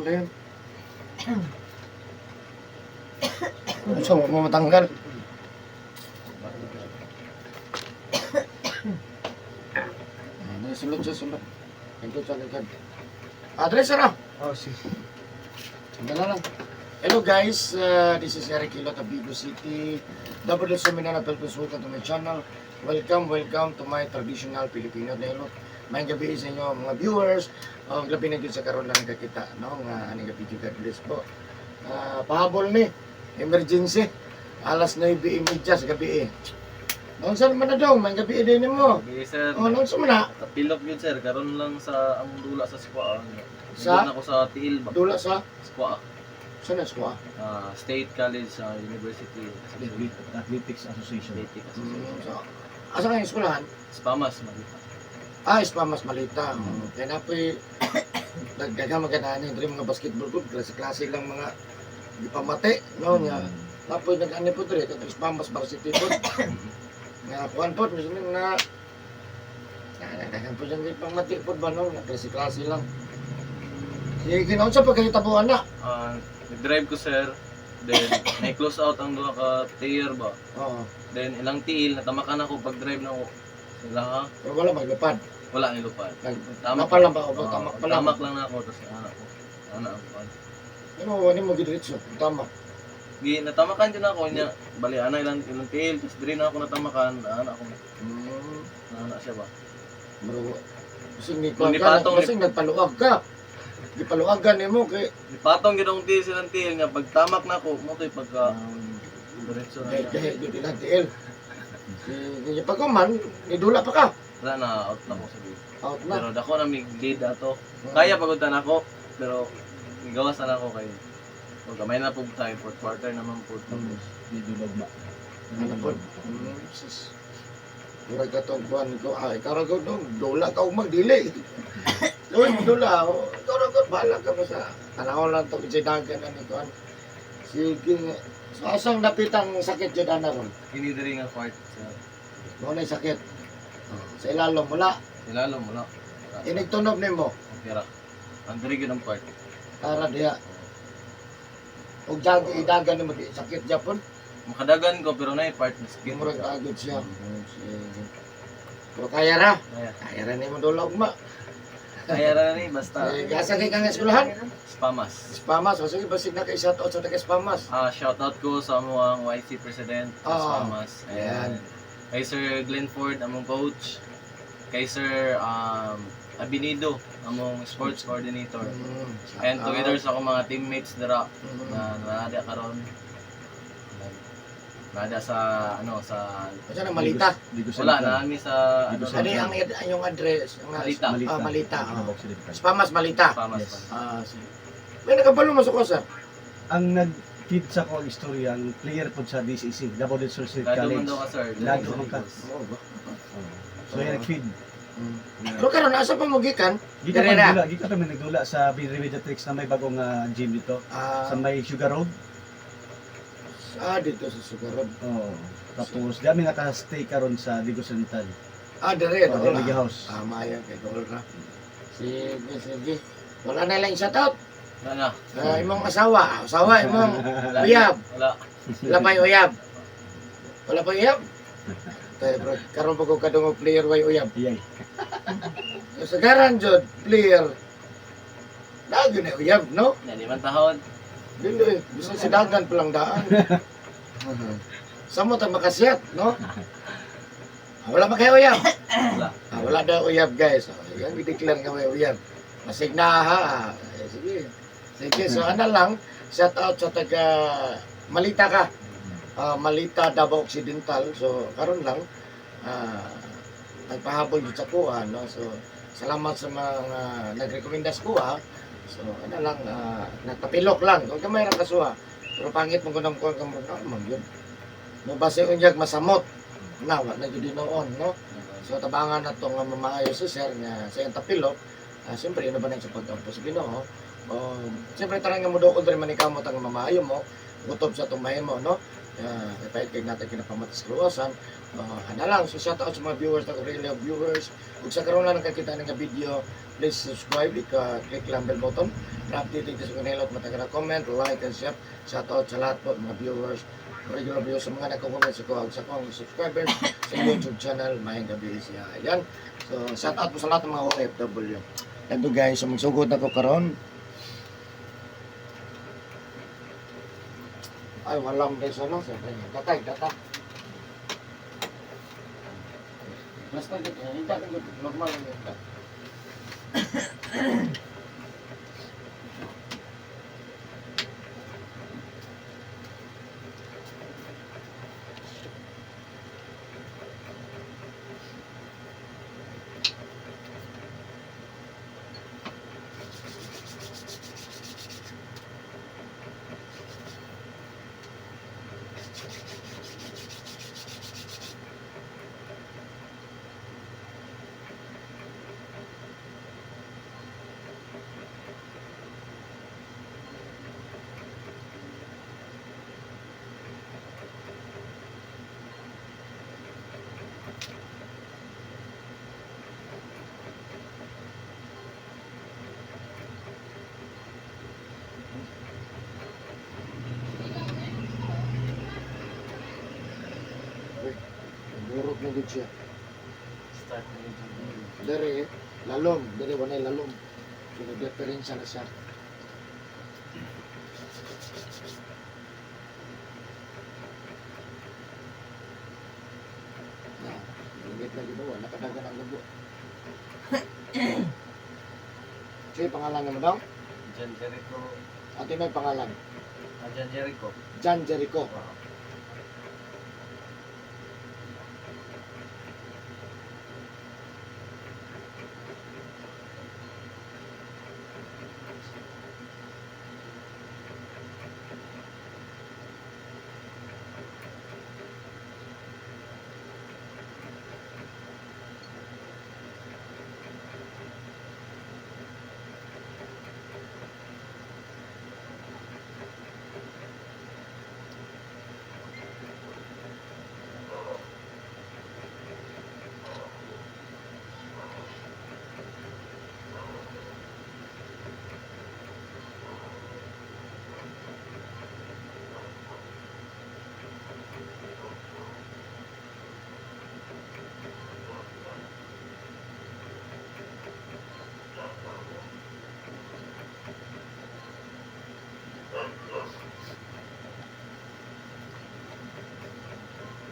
Na yun. So, mo matanggal. Ah, sulod siya, sulod. Ito sa likod. Address na. Oh, sige. Sandali lang. Hello guys, this is Eric Hilo, Tabigo City. Double S Minana, Philippines. Welcome to my channel. Welcome, welcome to my traditional Filipino Nelo. May gabi sa inyo mga viewers. Ang gabi na gyud sa karon lang kakita, no? Nga ani gabi gyud, God bless po. Pahabol ni emergency. Alas 9:30 sa gabi eh. Naunsa man na daw, may gabi din nimo. Gabi, sir. Oh, naunsa man na? Tapilok yun, sir. Karon lang sa among dula sa Squaa. Sa? Sa? Ako sa Tiil ba? Dula sa Squaa. Sa na squad? Ah, State College sa University. Athletics Association. Athletic Association. So, asa kayong eskwelahan? Spamas, Malita. Ah, Spamas Malita. Kaya na po nagdaga magandaan yung diri mga basketball court, klase-klase lang mga gipamate, no nga. Napoy nag-ani po diri katong Spamas Varsity po. Nga kuan po bisan na na nagdagan po siyang gipamati po ba, no, nga klase-klase lang. Sige, ginaon sa pagkahitabuan na. Ah, nag-drive ko, sir. Then, na-close out ang duha ka player ba. Oo. Then, ilang tiil, natamakan ako pag-drive na ako. Sila ha? Pero wala maglupad. Wala nilupad. Tama pa lang ba? O, tamak pa lang. Tamak lang na ako. Tapos, anak ko. Anak ako. Ano, wala mo gidiretso. Tama. Gi, natamakan din ako niya. Bali, ana ilang, ilang tiil. Tapos, diri na ako natamakan. Anak ko. Anak siya ba? Bro, basing ni Kung kuan ka, nipatong- basing nagpaluag ka. Gipaluagan nimo kay Ipatong gid akong tiil silang tiil nga pagtamak na ako mo to'y pagka diretso na Kay siya. kay gyud ilang tiil. Si pag man, nidula pa ka. Wala na, out na ko sa game. Out na. Pero dako na mig lead ato. Kaya pagod na ako pero gawas na ako kay o gamay na pud tayo, fourth quarter naman pud tapos. Didulog ma. Ano po? Sus. Murag ka tong kuan ko, ah, ikaw ra gud dong, dula ka ug magdili. Uy, dula, oh, ikaw ra gud bahala ka ba sa tanaw lang to kasi dagan ani kuan. Sige nga. So asang napitang sakit jud ana ron? Kini diri nga part sa Mo na sakit. Sa ilalom wala. ilalom wala. Inig tunob nimo Okay ra. Ang diri gyud ang part. para diha. Og dag idagan nimo di sakit japon. Makadagan ko pero na part na sakit. Murag agad siya. Sige. Pero kaya ra. Kaya. Kaya ra nimo dula ugma. Kaya ra ni basta. Sige, asa kay kang eskwelahan? Spamas. Spamas. O sige, basig na kay shout out sa taga Spamas. Ah, shout out ko sa among YC president sa Spamas. Ayan. And kay Sir Glenn Ford, among coach. Kay Sir Abinido, among sports coordinator. Shout And together out. sa akong mga teammates dira na naada karon. Naada sa ano sa Asa na Malita? Wala na kami sa ano, Ano ang yung address? Ang Malita. Malita. Ah, Malita. Malita. Occidental. Spamas Malita. Spamas. Yes. Ah, sige. May nakabalo mo sa ko, sir. Ang nag-feed sa ko ang istorya, ang player po sa DCC, Davao del Sur State Lado man College. daw ka, sir. Lado man ka. Oo ba? Oh. So yan nag-feed. Pero karon asa pa mo gikan? Gikan Dirira. pa nagdula, gikan pa man nagdula sa Mediatrix na may bagong gym dito Ah, sa may Sugar Road. dito sa Sugarod. Oo. Tapos dami naka-stay karon sa Digo Central. Ah, dire, Oh, doon. Digo House. Ah, maayo kay dool ra. Sige, sige. Wala na lang shout out. Wala na. Ah, imong asawa, asawa imong Wala. uyab. Wala. Wala pa yung uyab. Wala pa yung uyab. Tayo bro, karon pa ko kadungog player way uyab. Iyay. Sa garan jud player. Dagyo na uyab, no? Na di man tahon. Dili, bisan si dagan pa lang daan. Samo ta makasiyat, no? Ah, wala pa kayo uyab. Wala. Ah, wala daw uyab, guys. Oh, yan i-declare nga may uyab. Masig na ha. Eh, sige. Sige, so ano lang, shout out sa taga Malita ka. Ah, Malita, Davao Occidental. So karon lang nagpahabol jud sa kuha, no? So salamat sa mga nagrekomenda sa kuha. So ano lang, nagpapilok lang. Kung kamay ra kasuha. Pero pangit mo kunang kuha kamo na man yun. Mo base unyag masamot. Na wa na jud noon, no? So tabangan na to nga mamaayo si sir nga sa iyang tapilok. Ah, siyempre ino ba nang sa pagkampo sa Ginoo. Siyempre tanan nga moduol diri man ikamot ang mamaayo mo, gutob sa itong mahimo, no? Kahit kay natin kinapamatas kaluwasan. Ana lang, so shout out sa mga viewers na regular viewers. Kung sa karon lang nakakita ng video, please subscribe, click lang bell button para update kayo sa kanila at matagal na comment, like and share. Shout out sa lahat po mga viewers, regular viewers, sa mga nagko-comment sa ko, sa akong subscribers sa YouTube channel. Maayong gabi siya. Ayan. So shout out po sa lahat ng mga OFW. Ito guys, so magsugod ako karon. Ay, walang guys, ano? Siyempre, datay, data. Basta, hindi, normal lang yun. Burot na gud siya. Start na yun. Dere, lalom. Dere, wanay lalom. So, nagreferensya na siya. Na, limit na ginawa. Nakadagan ang lubo. Sige, pangalan naman daw? John Jericho. Ate may pangalan. Ah, John Jericho. John Jericho. Wow.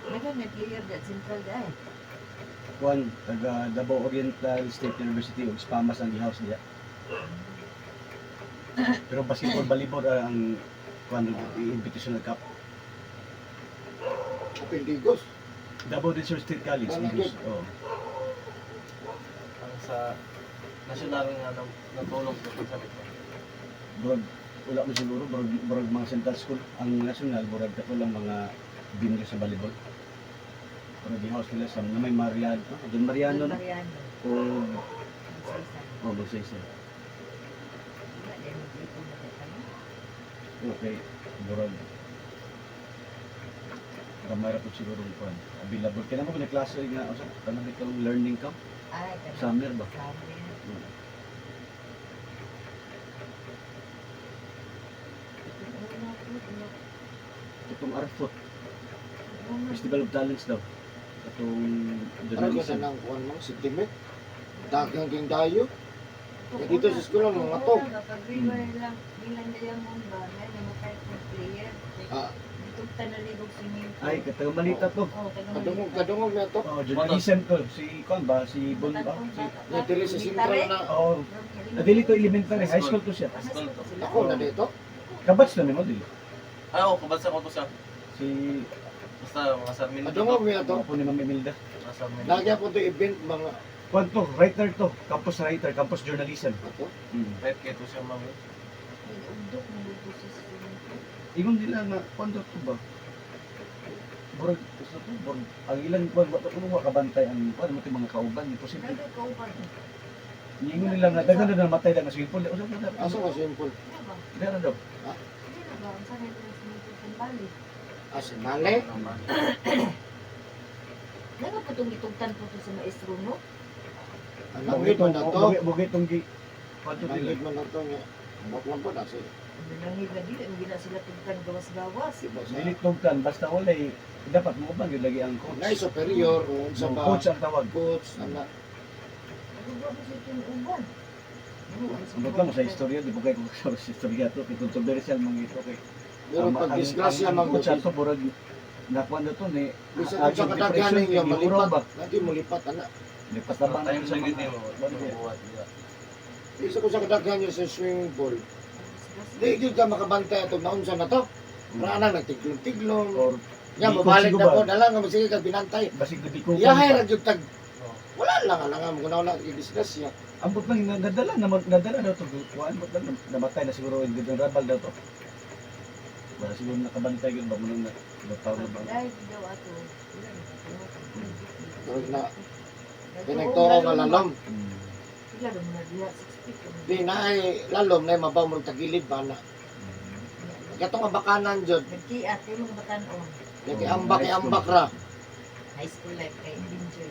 Dagan may player that central dai. Kuan taga Davao Oriental State University ug Spamas ang gihouse niya. Pero basketball volleyball ang kuan invitational cup. Apindigos. Davao del Sur State College. Balagid. Digos. Oo. Ang sa national nga natulog ko sa ko. Burag wala mo siguro burag mga central school ang national burag kato lang mga binyo sa volleyball. Pero gihouse nila sa na may Mariano, Don Mariano Don na. Mariano. O Magsaysay. o Magsaysay. Wala dai mag-ipon na kay kami. Okay, burag. Gamay ra pud siguro ang kuan. Available kaya mo na klase nga usa kanang ikaw learning camp Ay, kanang summer ba? Summer. Itong Arfot, Festival of Talents daw. Atong Ano ko journalism. sa nang kuwan mo? Si Timit? Dagang king dayo? Kaya dito sa eskwela, mga tog. Pag-river lang, bilang Diamond ba, may namatay kong player. Ah, Ditugta na ligog swimming pool. Ay, katagang malita to. Oh, taga kadungog, Malita. kadungog na to. Oh, journalism to. Si kuan ba? Si Bon ba? Si Na dili sa central na. Oh, dili to elementary, high school to siya. High school to. Ako na dito. Kabats na nimo dili. Ay, oo, kabansa ko to siya. Si Basta mga sarmin Kadungog niya to. ako ni Ma'am Imelda. Mga sarmin. Lagi ako to event mga Kuan to, writer to, campus writer, campus journalism. ato. Right kay to siya ma'am. Ugdok na luto sa swimming pool. Ingon nila nga kuan daw to ba? Burag gusto to, burag ang ilang kuan wa kuno wa kabantay ang kuan mo mga kauban, imposible. Nagay kauban. Ingon nila nga daghan na namatay lang sa swimming pool. Usa pa Asa ka simple? Ano ba? Meron daw. Hindi na ba? Ang sanay ko ng swimming pool sa Bali. Ah, si Male. Nga po itong gitugtan po to sa maestro, no? Ang langit man na to. Bugay itong gi. Kwanto nila. Langit man na to nga. Ambot lang po na si. Nangig na dili, ang gina sila tugtan gawas-gawas. Diba sa Dili tugtan basta walay dapat mo ba gyud lagi ang coach. na superior kung sa No, ba coach ang tawag. coach ana. Ano ba sa itong uban? Ambot lang sa istorya, di ba kay kung sa istorya to, kay controversial man ito kay. Pero pag disgrasya ang man coach ato burag nakuha na to ni Bisan kung sa kadaghan ninyo malipat, lagi molipat ana. Lipat na ba Time sa na gid mga nimo. Buhat niya. Bisan kung sa kadaghan niyo sa swimming pool. Di gyud ka makabantay atong naunsa na to. Wala nang nagtiglom-tiglom. Or Nya Di mabalik ko na po siguro. na lang nga sige kag binantay. basig na bikukan. Yahay ra gyud tag wala lang alang nga mo wala disgrasya. Ambot lang nadala na nadala daw to kuan ambot lang namatay na siguro hindi ng rabal daw to. Wala siguro nakabantay gyud ba mo nang nataw na ba. Dahil daw ato, wala na katulog. Pero na pinagturo nga lalom. Sila daw mga diha, 6 feet. Di na ay lalom na mabaw mo tagilid ba na. Katong abakanan jud. Nagkiat, kayo mga batanon. Lagi ambak kay ambak ra. High school life, kay enjoy.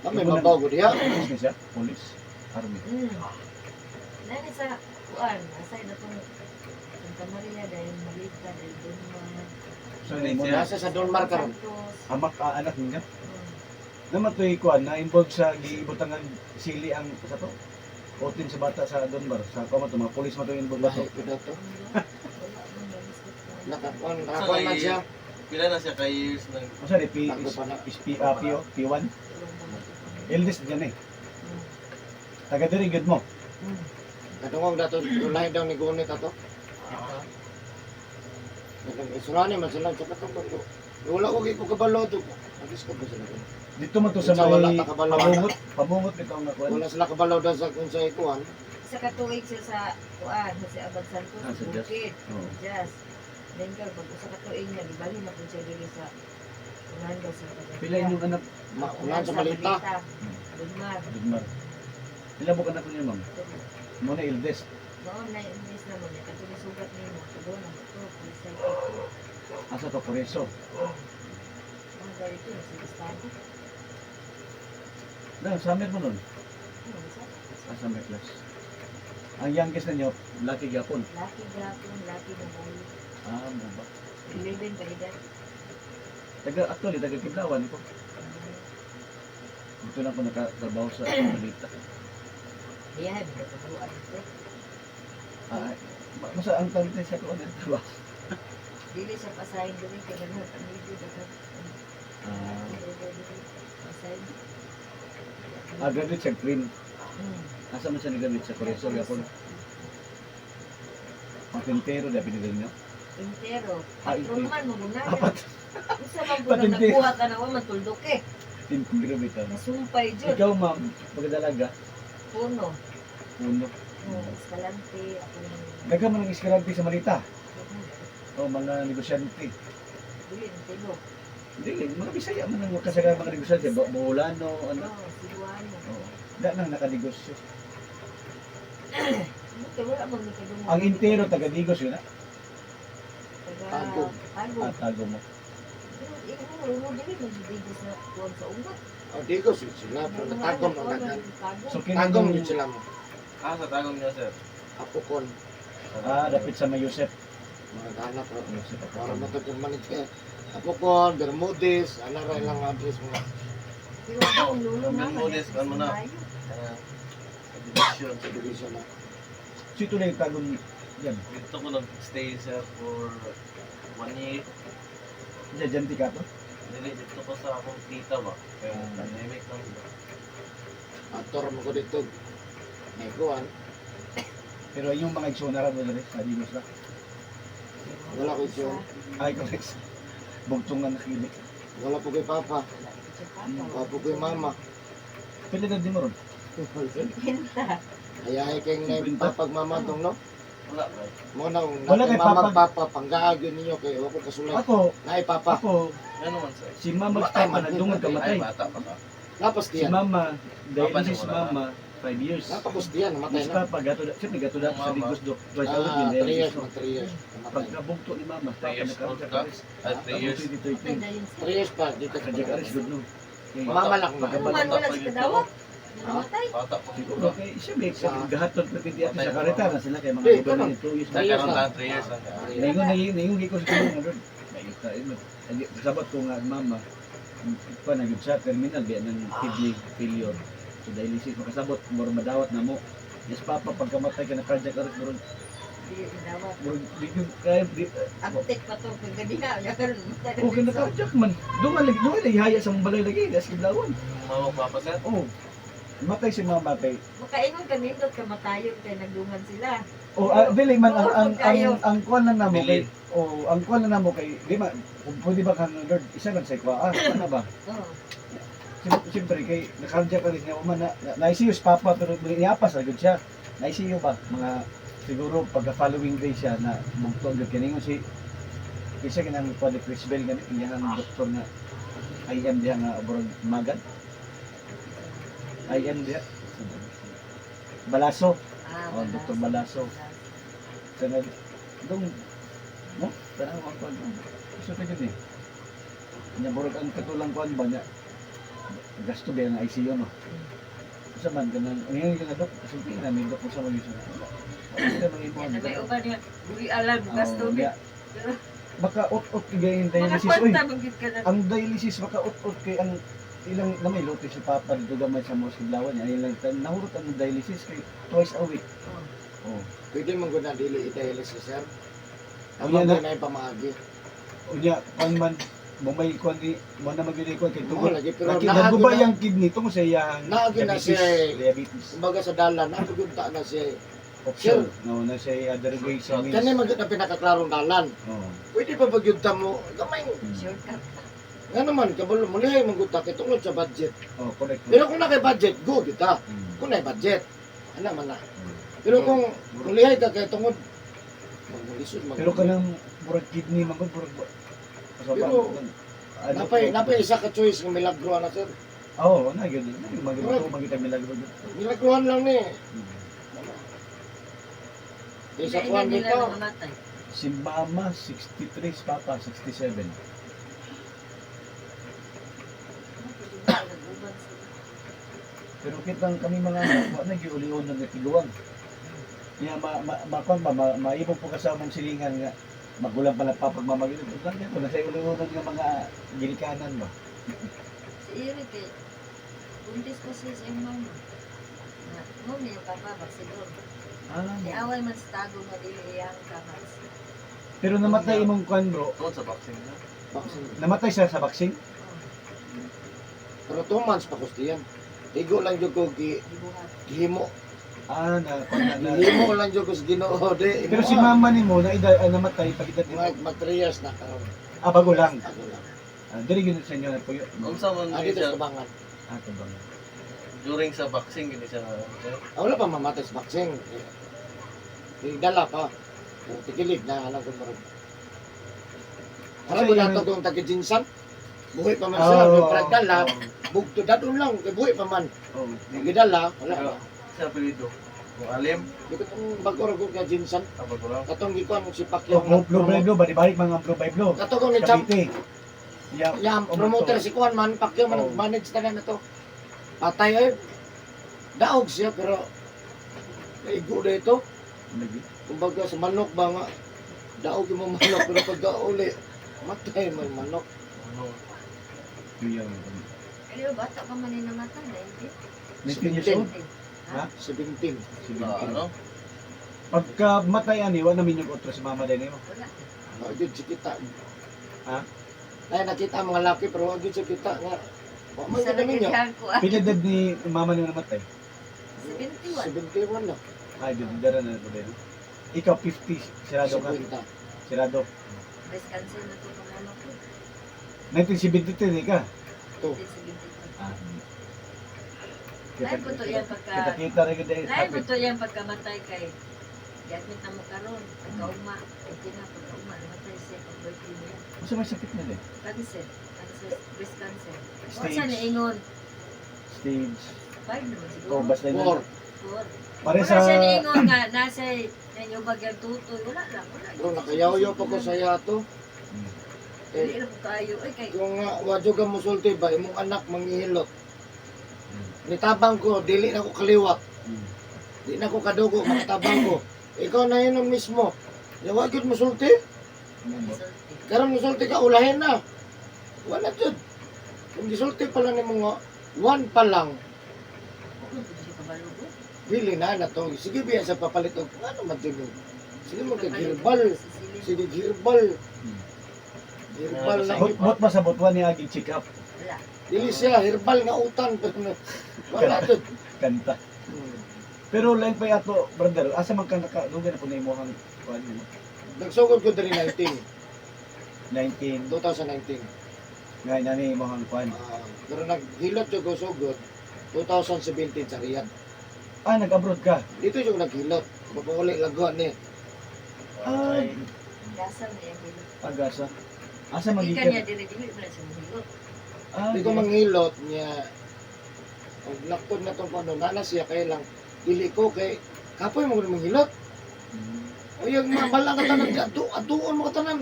Na may mabaw gud diha. Police na siya, police, army. Nani sa kuan, asay na tong Santa Maria dahil Malita dahil Dunman. So ni mo na Nasa sa Don Mar karon. Santos. amak anak niya. Naman to'y kuan na involved sa giibutang ang sili ang sa to. Otin sa bata sa Dunbar sa kuan to mga police man to involved Lahi to. ko dato. Wala man nalisgot na. Nakakuan nakakuan man siya. Pila na siya ka years nag Unsa ni P Takbo is, pa na. is P A P O P1 eldest diyan eh. Taga diri gud mo. Kadungog dato lahi daw ni Gunit ato. Isulani man sila sa katong ko. Wala ko kay ko kabalo to. Agis ko ba sila. Dito man to sa Sa wala may ta kabalo. pamungot, pamungot bitaw nga kuan. Wala sila kabalo daw sa kung sa ikuan. Sa katuig siya sa kuan, Jose Abad Santos, Ah, sa Jazz. Bukid, Oo. Jazz. Then ka pag usa ka tuig na gibali na pud siya diri sa unahan daw sa Pagadian. Pila inyong anak Unahan sa Malita. Dunmar. Dunbar? Pila mo anak niyo ma'am? Mo na eldest. Mao na imbis na mo niya kadto sugat nimo, tubo na mo to, police to. Asa to Koreso. Ang ganito na sa estado. Na summer mo nun. Ano sa? Ah, summer class. Ang youngest na niyo, lucky gyapon. Lucky gapon, lucky na bayo. Ah, mo ba? 11 pa edad. Taga actually taga Kiblawan ko. Dito lang ako nakatrabaho sa Malita. Diyan, nagkatubuan ito. Ah, masa ang tawag sa ko ano trabaho. Dili siya pasahin dili kay daghan ang medyo daghan. Ah, Pasahin. graduate sa Green. Asa man siya nag-graduate sa Koreso gyapon. Patentero da pinigil niyo. Intero. Ah, Patro intero. man mo guna. Apat. Unsa man guna Patentero. nagkuha ka na wa man tuldok eh. Patentero bitaw. Nasumpay jud. Ikaw ma'am, pagdalaga, Puno. puno. Oh, Escalante ako. Daga man ang eskalante sa Malita. O mga negosyante. Dili intero. Hindi, mga Bisaya man ang kasagaran mga negosyante. Boholano, ano. Oh, Cebuano. Oo. Da nang nakanegosyo. Buti wala man ni kadungog. Ang intero taga Digos yun ah. Taga Tagum. Tagum. Ah, tago mo. Pero imo mo dili man jud digos na kuan sa ugat. O di ko sila pero natagom ang daghan. So kini Tagom yun sila mo. Ah, sa tagom niya sir. Apokon Ah, dapit sa may Yusef. mga anak ro. Yusef Para Apokon. matag manit Apokon, Bermudez, ana ra ilang address mo. Pero ako ang lolo Ang na. Bermudez, kan mo na. Sa division. Sa division na. So ito na yung tagong yan. Dito ko nag-stay sir for one year. Diyan, dyan ti ka to. Dili dito ko sa akong tita ba. Kaya pandemic lang ba. Ator mo ko dito. May kuan. Pero yung mga iksonara mo dali sa Digos na. Wala ko siya. Ay, correct. Bugtungan na kilik. Wala po kay papa. Wala po kay mama. Pila na din mo ron? Pinta. Ayahay kay na papag mama tong no. Wala ba? Mo na Wala kay mama papa. papa panggaag yun ninyo kay wa ko kasulay. Ako, Naay papa. ako, Ano man sir? si mama at papa nagdungag Ay, kamatay. bata pa ka. Lapas Si diyan. mama, dahil Papa si niya wala mama, 5 years. Napakustiyan, namatay Mas na. papa, gato, siyempre gato dato sa Mama. Digos do. Twice a week Ah, yun, 3 years, dialysis, no? mga 3 years. Namatay. Pagkabugto ni mama, 3 papa years nagkaroon old siya ka? arrest. Ah, 3 years. Patay 2013. dayon siya. 3 years pa, dito sa Cardiac arrest, good no. Kay- Mama lang na. Ano man wala sa kadawat? Namatay. Bata pa. Siguro kay siya may gahatod na pindi ato sa Patay. karetara sila kay mga Di, iba karon. na 2 years na. 3 years Karon na. lang, 3 years lang. Naingon naingon ko sa tulong nga, Lord. Naingon ta sabot ko nga mama pa na gyud sa terminal biya ng kidney failure. So dialysis makasabot mura madawat na mo. Yes papa, pagkamatay ka na cardiac arrest, murag Di dawat. murag di gyud kaya di Aptek pa to pag ganiha, ya karon matay. okay na cardiac man. Dungan lagi haya sa mong balay lagi das kidlawan. Mama, papa, sir. Oh. Matay si mama kay Makaingon ka nindot ka matayon kay nagdungan sila. Oh, dili man ang ang ang, Kayo. ang kuan lang namo kay Bilin. oh, ang kuan lang namo kay di ba kung pwede ba kang Lord isa lang sa kwa ano ba? Oh. Siyempre kay nakardiya ka rin niya uma na ICU si papa pero niapas ra gyud siya. Na ICU ba mga siguro pagka following day siya na bugto gyud kaningon si isa kanang kuan ni Chris Bell gani iyang doktor nga IM diha nga abroad magad. IM diha. Balaso. Ah, Oh, Dr. Balaso. Sa dong mo tanaw ang kuan. Gusto ka gyud eh. Nya burog ang katulang kuan ba nya. Gasto ba ang ICU no. Sa man kanang ngayon ka dok sulti na may dok sa mga yun. Wala man imo. Yan na may uban niya. Buri alam gasto Oh, ni. nya. Baka ut-ut kay ang Mga dialysis oy. kwanta magyud ka na. Ang dialysis baka ut-ut kay ang ilang na may luto si Papa dito gamay sa Mosque Blawan niya ilang nahurot ang dialysis kay twice a week. Oh. Oh. Pwede mong guna dili i-dialysis, sir. Oh, Ang yan mga na yung pamagi. Unya kuan man mo may kuan ni mo na magyud kuan kay Mo tungod lagi pero Laki, naagi nagubay na, ang kidney tungod sa iyang Naagi na diabetes. siya eh. Diabetes. Kumbaga sa dalan, naagi na siya. Option. No, na siya other ways and means. Kani magyud na pinakaklarong dalan. Oh. Pwede pa ba gyud ta mo gamay. Shortcut. Nga naman kabalo mo lihay man gud ta kay tungod sa budget. Oh, correct. Pero kung na kay budget, go gyud ta. Kung na budget, ana man na. Pero kung mulihay ka kay tungod magmulisod mag. Pero kanang murag kidney man gud murag Pero, ano, napay isa ka choice nga milagro na, sir. Oo, oh, na gyud. Na gyud magluto magita milagro gyud. Milagruhan lang ni. Di sa Ina kuan nila dito. na mamatay. Si Mama 63, si Papa 67. Nag-uban sila. Pero kitang kami mga anak, wa na gyud ulion ng tiguang. Nya ma ma ma kuan ba ma, maibog po kasamong silingan nga magulang pala pa pagmamagilid. Lang ko na sa uliunan nga mga gilikanan ba. Si Eric eh, buntis ko siya sa iyong mama. Na, mo niya yung papa, baksidor. Ah, Niaway man sa tago nga dili iyang kamas. pero namatay imong kuan bro. Tungod sa boxing na. Vaccine. Namatay siya sa vaccine? Pero 2 months pa kustiyan. Igo lang jud ko gi Gibuhat. gihimo. Ah, na kuan na, na. Gihimo lang jud ko sa Ginoo di. Pero si mama nimo na edad namatay pag edad nimo. Mag mag 3 years na karon. Ah, bago lang. Ako lang. Ah, dili gyud sa inyo na puyo. Unsa man Ah, ni dito siya sa Kabangan. Ah, tabang. during sa boxing gini siya na. Sir. Ah, wala pa mamatay sa vaccine. Dala pa. Tigilig na alam ko marag. Alam ko na ito kung taga-jinsan. Buhi pa man sila. Oo. Oh, dala, bugto dadon lang. Kay buhi pa man. Oh. Gidala, wala Pero pa. sa apelyido. Kung alim, Di ko itong bago ra ko kay Jinsan. tapos ko lang. Katong gikuan si Pacquiao. Oh, blow by blow, balik mga blow by blow. Katong kung ni champ, Cavite. Yeah. yeah, promoter si Kuan man, Pacquiao man Oh. manage tanan na to. Patay ay. Daog siya pero naigo na ito. Lagi. Kumbaga sa manok ba nga daog yung manok pero pagka uli matay man manok. Ano? Kuya. Pero bata pa man ni namatay, 19. 19 years old. Ha? 17. Ah, ano? Pagka matay ani, wa na minyong otro si mama din mo. Wala. Wa gyud si kita. Ha? Ay nakita ang mga laki pero wa gyud si kita nga. Wa man Sa gyud ninyo. nagigihang ko ah. Pila edad ni mama nimo namatay? 71. 71 na. Ay, didara na ito din. Ikaw 50, sirado ka. 50. Sirado. Breast cancer na to kang mama ko. 1973 ka. To. 1972. Ah. Lain ko to yan pagka Kita kita rin ko dahil. Lain ko to yan pagkamatay kay giadmit na mo karon pagkaugma okay na pagkaugma namatay siya pag birthday niya. Masa may sakit na din? Cancer, cancer, breast cancer. Wa Stage. sa niingon Stage. 5 naman siguro. Oh, basta na. 4. 4. Pare Wala sa siya niingon nga nasa nanyubag yung tutoy. Wala lang, wala. Pero nakayaw-yaw pa ko sa yato. Dili Eh, ra po kayo. Ay kay kung nga, wadyo ka musulti ba, imong anak manghihilot. Nitabang ko, dili na ko kaliwat. Di na ko kadugo, makatabang ko. Ikaw na yun ang mismo. Yawa gyud musulti. sulti. Karon musulti ka, ulahin na. Wala jud. Kung gisulti pa lang nimo nga, one pa lang, Huwag mo siya kabalugo. dili na na to. Sige biya sa papalit og ano man jud yun. Sige mo kay herbal. Sige herbal. Herbal na. Bot ba sa botwan ni agi check up Wala. Dili siya herbal nga utan pero wala jud. kanta. Pero lain pa ato, brother, asa man ka naka dugay na po na imong kuan nimo? Nagsugod ko diri 19, 19 2019. nga nani imong kuan. Ah, pero naghilot jud ko sugod 2017 sa Riyadh. Ah, nag-abroad ka. Dito jud naghilot. Mapauli laguan ni. Ah, Gasa na yung hilot. agasa. Asa man Gikan gikan? niya dili dili man siya mohilot. Ah, Dito manghilot niya. Og laktod na tong ano nana siya kay lang dili ko kay kapoy mo gud manghilot. O yung mga balang ka tanan, atuon mo ka tanan.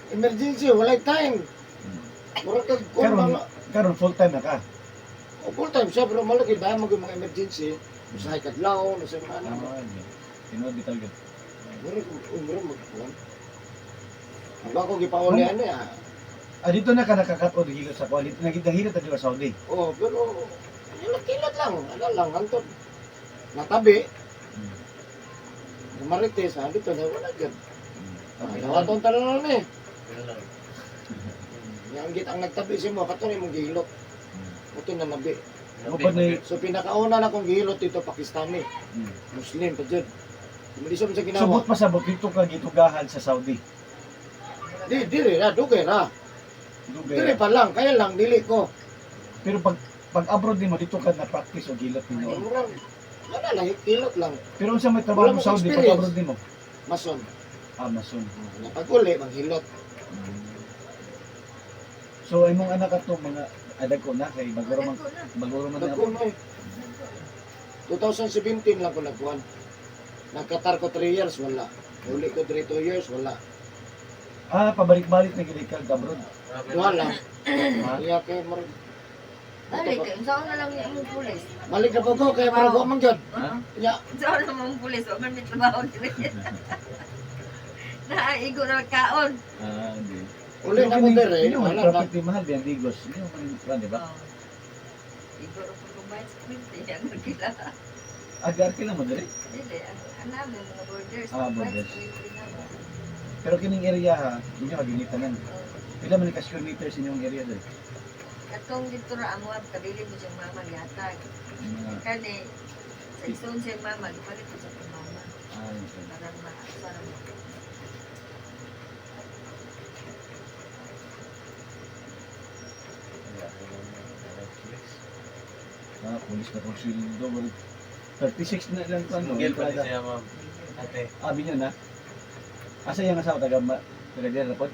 Emergency, walay time. Murag kag kung Karon mga karon full time na ka. o full time siya, pero malaki dahil mag mga emergency. Usahay kadlawon, usahay mga ano. Ah, tinuod bitaw gyud. Murag umro magkuhan. Ang ako gipauli ano ya. Ah, dito na ka nakakat-on hilot sa kuan. Dito nagihilot na sa Saudi. Oh, pero hilot-hilot lang, ano lang antod. Natabi, Marites, ah, dito na wala gyud. Dawaton tanan eh. Yun lang. Yang git ang nagtabi si mo kato imong gihilot. Kato na nabi. Mo pa ni So pinakauna na kong gihilot dito Pakistani, Muslim pa jud. Hindi sa ginawa. Subot pa sa bot dito ka gitugahan sa Saudi. Di, dili ra, dugay ra. Dugay. Dili pa lang, kaya lang, dili ko. Pero pag pag abroad nimo dito ka na practice og hilot nimo. Murag, wala lang, hilot lang. Pero unsa may trabaho Wala mo mong sa Saudi pag experience. abroad nimo? Mason. Amazon. Napag-uli, manghilot. So imong anak ato mga adag ko na kay bago ra man Dagko na. bago ra man na Nagkuhan mo eh. 2017 lang ko nagkuhan. Nagkatar ko 3 years, wala. Uli ko 3 2 years, wala. Ah, pabalik-balik na gid ka abroad. Duha lang. Ha? Iya kay murag. Dali kay unsaon na lang yung imong pulis. Balik na po ko, kay murag wa man gyud. Ha? Ya, Unsaon na mong pulis, wa man may trabaho diri. Naaigo na kaon. Ah, hindi. uli na ko dire, Inyo wala man na. property mahal biyan Digos. Inyo man kuan di ba? Oh. Igo ra po kumain sa kwinte, ang kila. Agar kila mo diri. Dili, ang namin mga borders. Ah, kumain borders. sa kwinte na mo. Pero kining area ha, inyo kaginitanan. Oh. Pila man ka square meters inyong area diri? Katong dito ra amo ang kabilin mo siyang mama gihatag. Mga Kani sa isuon siyang mama, gipalit ko sa akong mama. ah, okay. Parang ma parang Ah, pulis na kong sweldo. 36 na lang kuan no. Single pa entrada. din siya, ma'am. Ate. Abi niya na. Asa yung asawa taga taga dira pod?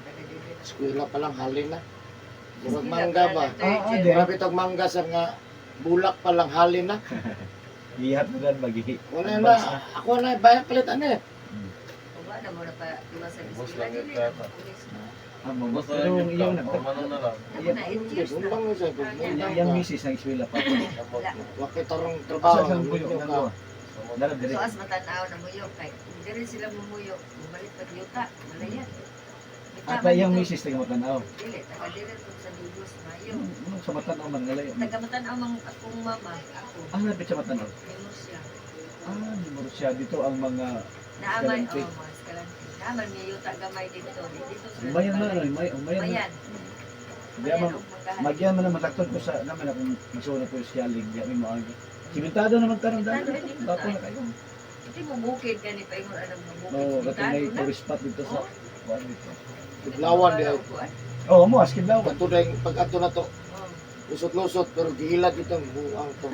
Eskwela pa lang, halin na. Murag mangga ba? Ah, ah, di. Grabe tog mangga sa nga bulak pa lang halin na. Gihap na lang bagi. Wala na, ako na bayad palit ano eh. Uba na mo na pa iwa sa Boss eskwela lang dili yung na plata. pulis. Ah, mo Boss pero na lang iyaw yung na. plata. Manong na lang. Ako na 8 years na. Undang na siya, Yang yang misis ang eskwela pa. Samot. Wa kay tarong trabaho. Asa sang puyo minyo nang ka. duha? Dara dire. So as matanaw na muyo kay diri sila mumuyo, bumalik pag yuta, malayan. At yung misis taga Matanaw. Dili, taga diri tong sa Digos Mayo. Ano sa Matanaw man ngalayo. Taga matanaw mang akong mama, ako. Ah, lapit sa Matanaw. Nimos siya. Ah, numero siya dito ang mga Naaman, Escalante. oh, mga Escalante. Naaman may yuta gamay dito. Dito sila. Mayan man, ano, mayan, mayan. Mayan. Di man, Mayan og manggahan. Magyan man na matakton ko sa naman akong magsuon ko sa lig, di mi moagi. Simentado naman tanong dali. Bapo na kayo. Hindi mo bukid gani pa ingon alam mo bukid. Oo, katong may Simentado na. tourist spot dito sa Oh. kuan dito. Kiblawan di ay. Oo, mo aski blawan. Ato dahil pag ato na to, Oh. lusot-lusot pero gihilad itong buang to.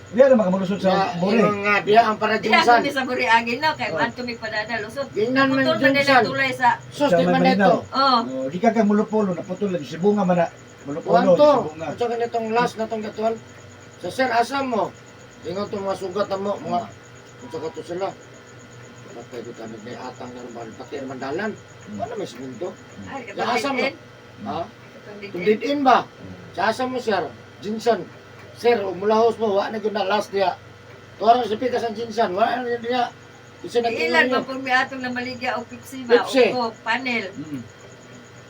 Di na makamulusot sa Ya, Bore. ingon nga diya ang para Diya ako Junsan. ni sa Buriagin no kay Oh. maadto mi padada lusot. Gingnan man Naputol man nila Junsan. tulay sa Sus Sa di man may ito. Malinaw. oh. Oh, gikan kang mulupolo naputol lang si bunga man na. Kuan Mulupolo to. si bunga. At saka nitong last na tong gatuan. Sa sir, asa mo? Ingon tong mga sugat na mo, mga unsa ka to sila. Patay ko tanong may atang na naman, pati naman dalan. Wala may siminto. Ay, Sa asa mo? katong Ha? dead Kung dead in ba? Sa asa mo, sir? Jinsan. Sir, mulahos mo, wala na gyud na last diya. Tuwarang sa pikas ang Jinsan, wala na gyud diya. Isa na Ilan niyo. man pud mi atong namaligya og Pepsi ba Pepsi. o Coke, panel.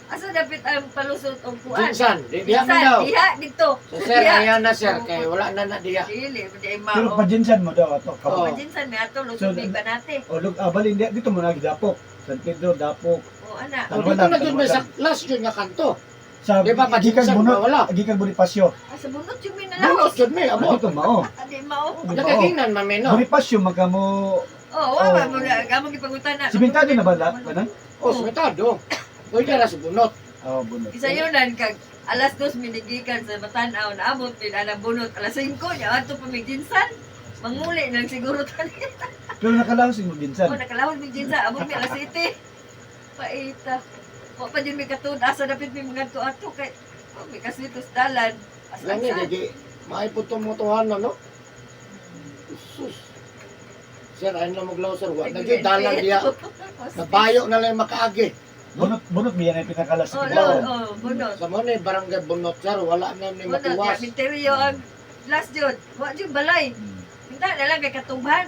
Asa dapit ang palusot og kuan? Jinsan, di diya man Jinsan, daw. Diha dito. So, sir, Diha. ayan na sir, kay wala na na diya. Dili, di Pero mao. pajinsan mo daw ato. Oo. Kamo. Pajinsan mi ato So, lusot mi banate. O lug ah, bali hindi dito mo nagdapok. San Pedro dapok. O ana. O dito na gyud may sa last yun nga kanto. Sa Di ba, gikan pajinsan bunot, ba wala? gikan Bonifacio. Asa bunot yung mi Bunot nalahos. yun may, Ah, abot. dito mao. Adi mao. Di ba, oh. Nakaginan man may no. Bonifacio magkamo Oh, wa ba mo na among gipangutan na. simentado na ba la? Kanan? Oh, sumitado. Pwede ra sa bunot. Oh, bunot. Isayunan kag alas 2 minigikan sa Matanaw naabot pin anang bunot alas 5 nya adto pa mig jinsan. Manguli nang siguro tani. Pero nakalahos mo jinsan. Oh, nakalahod mig jinsan abot mi alas 7. Paita. Wa pa jud mi katud asa dapit mi mga ato kay oh, mi kaswitos dalan. Asa Gani, asa. gigi, maiputong mo tuhan na, no? Sus. Sir, ayun na maglaw, sir. Wa na gyud dalan diya. Nabayo na lang makaagi. Bunot bunot biyan ay pinakalas Oh, sa no, Kibaw. oh, bunot. Sa mo ni barangay bunot, sir. Wala na ni Bunot, ya, matiwas. misteryo ang last jud. Wa jud balay. Minta na lang kay katubhan.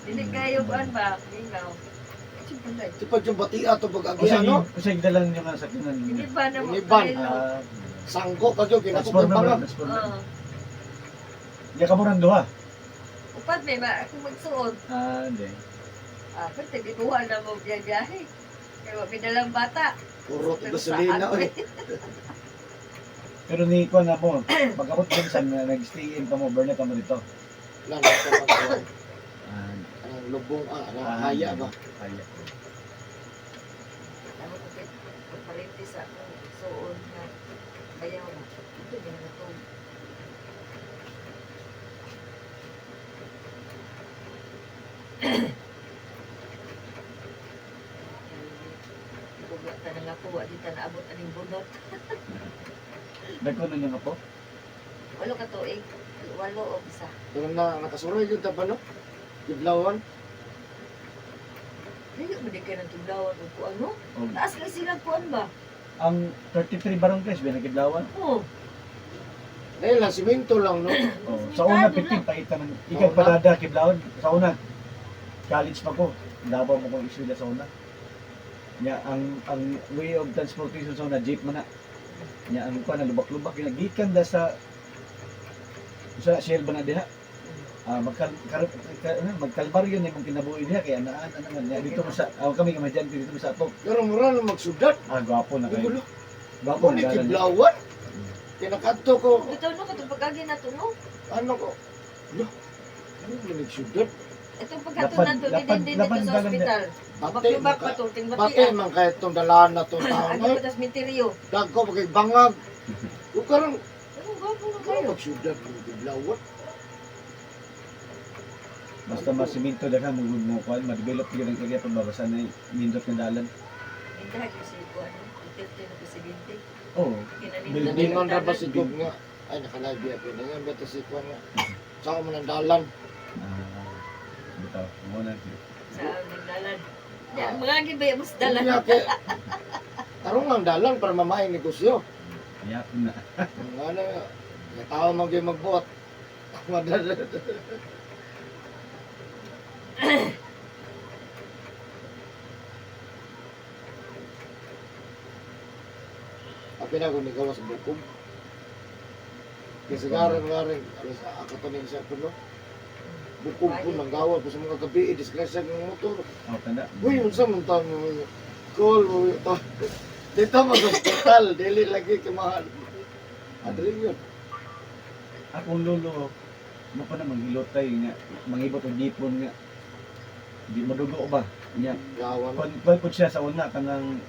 Dili kayo kuan ba? Ingaw. Jud balay. Di pa yung batia to pag-agi, Usa ano? usa dalan niyo nga sakyanan Hindi ninyo. ba na mo? Iniban. Ah, Sangko pa yun, transformer kinakupang ba? bangag. Transformer. Oo. Di ka mo nang duha. Upat may ba ako magsuod. Ah, hindi. Ah, pwede gikuha na mo biyahe. Kaya wa dalang bata. Puro Pero gasolina, saan, oy. Pero ni kuan na mo, pag-abot minsan na nag-stay in pa mo, burn pa mo dito. Wala na ito pag Ah, Anong lubong, ah, anong haya ba? Haya. Tama ko kay kaparente sa akong suod nga bayaw na. Ito din na to. Kuga ta na nga ko, wa di ta naabot aning bunot. Dagko na niya nga po. Walo ka tuig, walo o isa. Pero na, nakasuroy yun, taba, no? Kiblawan. Dili mo di kayo ng tuglawan o kuan no? Og Taas lang sila kuan ba? ang 33 barangays ba nagkidlawan? Oo. Dahil lang, simento lang, no? Oh, sa una Simentado 15 paita ng ikaw Sa una. palada kiblawan sa una. College pa ko. Davao mo kong isula sa una. Nya ang way of transportation sa una jeep man na. Nya ang kuan na lubak-lubak gina gikan da sa sa Shell ba na diha. Ah, magkal kar, ka, ano, magkalbaryo na imong kinabuhi diha kay anaan ana man nya dito mo sa kami nga madyante dito mo sa atop. Pero mura na magsudat. Ah, gwapo na kayo. Gulo. Gwapo Mo ni na dalan. Kiblawan. Kinakadto ko, Bitaw no katong pag-agi nato no. ano ko, lo, ano mo nagsudat? Itong pagkato Lapad- nato lapad- din din lapad dito sa dalan ospital. Bate, Baklubak man pa to ting bate batian. man kaya itong dalaan na itong taon. Agi Ay, pa tas misteryo. dagko, pagkibangag. Kung karon, Ano gwapo na ano kayo? magsudat ng Kiblawan? Basta masiminto daghan mo mo kuan ma-develop gyud ang area pagbabasa na nindot nga dalan. Hindi ha kasi kuan no. Duterte na presidente. Oh, Kinanindot Naningon ra ang ba dalan. si Gob nga? Ay, nakalive yan. Nangan ba ito si Kwan nga? Saan mo ng dalan? Ah, bitaw. Mo na. Sa ang dalan. Ya, mga gibay mo sa dalan. Hindi nga kay... Tarong ang dalan para mamaing negosyo. Ya na. Ang ano, nga tao man gyud magbuot. Madala. Api na kung nagawa sa bukog. Kasi nga rin nga rin, alas ako to sa puno. Bukog po nang gawa po sa mga gabi, disgrasya ng motor. Oh, tanda. Uy, unsa man taon mo call mo ito. Dito mag-hospital, dili lagi kay mahal. Adali yun. Akong lolo mo pa na manghilotay nga mangibot og gipon nga di madugo ba nya Gawa na. kon kon pud siya sa una kanang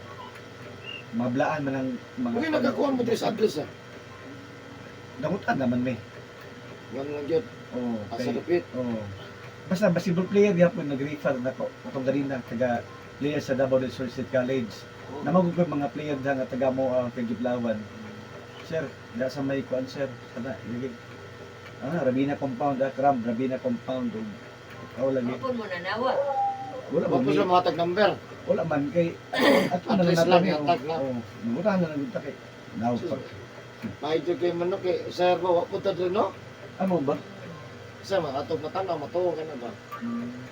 mablaan man ang mga Uy, nakakuha mo diri sa address ah. Dangutan naman may. Yan lang yun. Oh, Asa kay, lupit. oh. Basta basketball player gihapon nag-refer nako atong ganina taga player sa Davao del Sur State College. Namagod ko yung mga player diha nga taga mo kay Giblawan. Sir, da sa may kuan sir, kana lagi. Ah, Rabina compound, ah, Kram, Rabina compound ug ikaw lagi. Mapun mo na nawa. Wala Wa man po sila mga number. wala man kay ato At na lang least nato lang, ni. hatag na. Oh, nangutahan na lang gyud ta kay now pag Mahidyo kay manok eh. Sir, ba, wa po ta diri, no? amo ba? Sa mga atog matanaw, matuo ka na ba?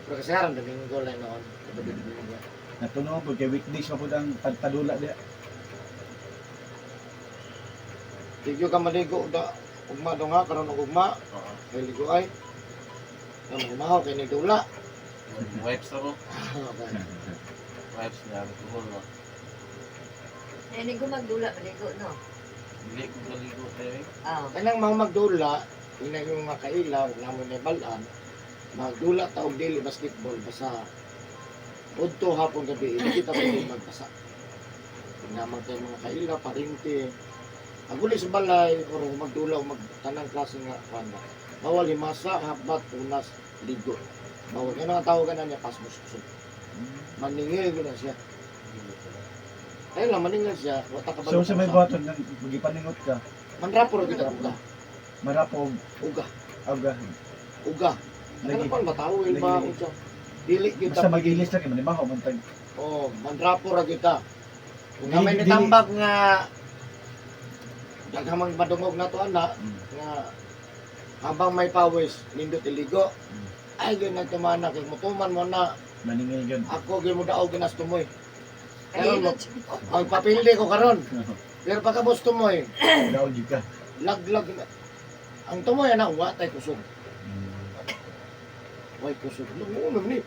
Pero kasi haran, Domingo lang noon. Domingo. Natuno po kay weekdays pa pud ang pagpadula diya. Tigyo ka maligo, da, ugma do nga, karon og ugma, Oo. kay ligo ay. Na magumahaw kay ni dula. Wipes ako. Okay. Wipes na alcohol no. Eh, ni gumagdula maligo no. Dili ko maligo tayo eh. Ah. Kanang mga magdula, ina yung mga kailaw, namo ni balan, magdula ta og dili basketball basta udto hapon gabi, hindi kita pwede magbasa. Namang tayo mga kaila, parinti. Aguli sa balay, or magdula o magtanang klase nga kuan ba. Bawal himasa, hakbat, punas, ligo. Bawal. Ano ang tawag na niya? Pasmos kusog. Maningil yun na siya. Ayun lang, maningil siya. Wata ka ba So sa may buhaton nang gipaningot ka, Manrapo ro kita uga. marapo og Uga. aga. Uga. Ano Lagi. pa ba tawil ba Lagi. unsa? Dili kita. Basta magilis lang kay manimaho man tag. Oh, manrapo ra kita. Kung Dili- may dili- nitambag nga daghang mang madungog na to ana nga habang may pawis nindot iligo. Ay gyud nagtumana kay mutuman mo na Maningil gyud. ako gyud mo daog ginas tumoy. Karon Ay, mo magpapildi ko karon. Pero pagkabos tumoy, Daog gyud ka. laglag na. Ang tumoy ana wa tay kusog. Way kusog. Lungunom ni.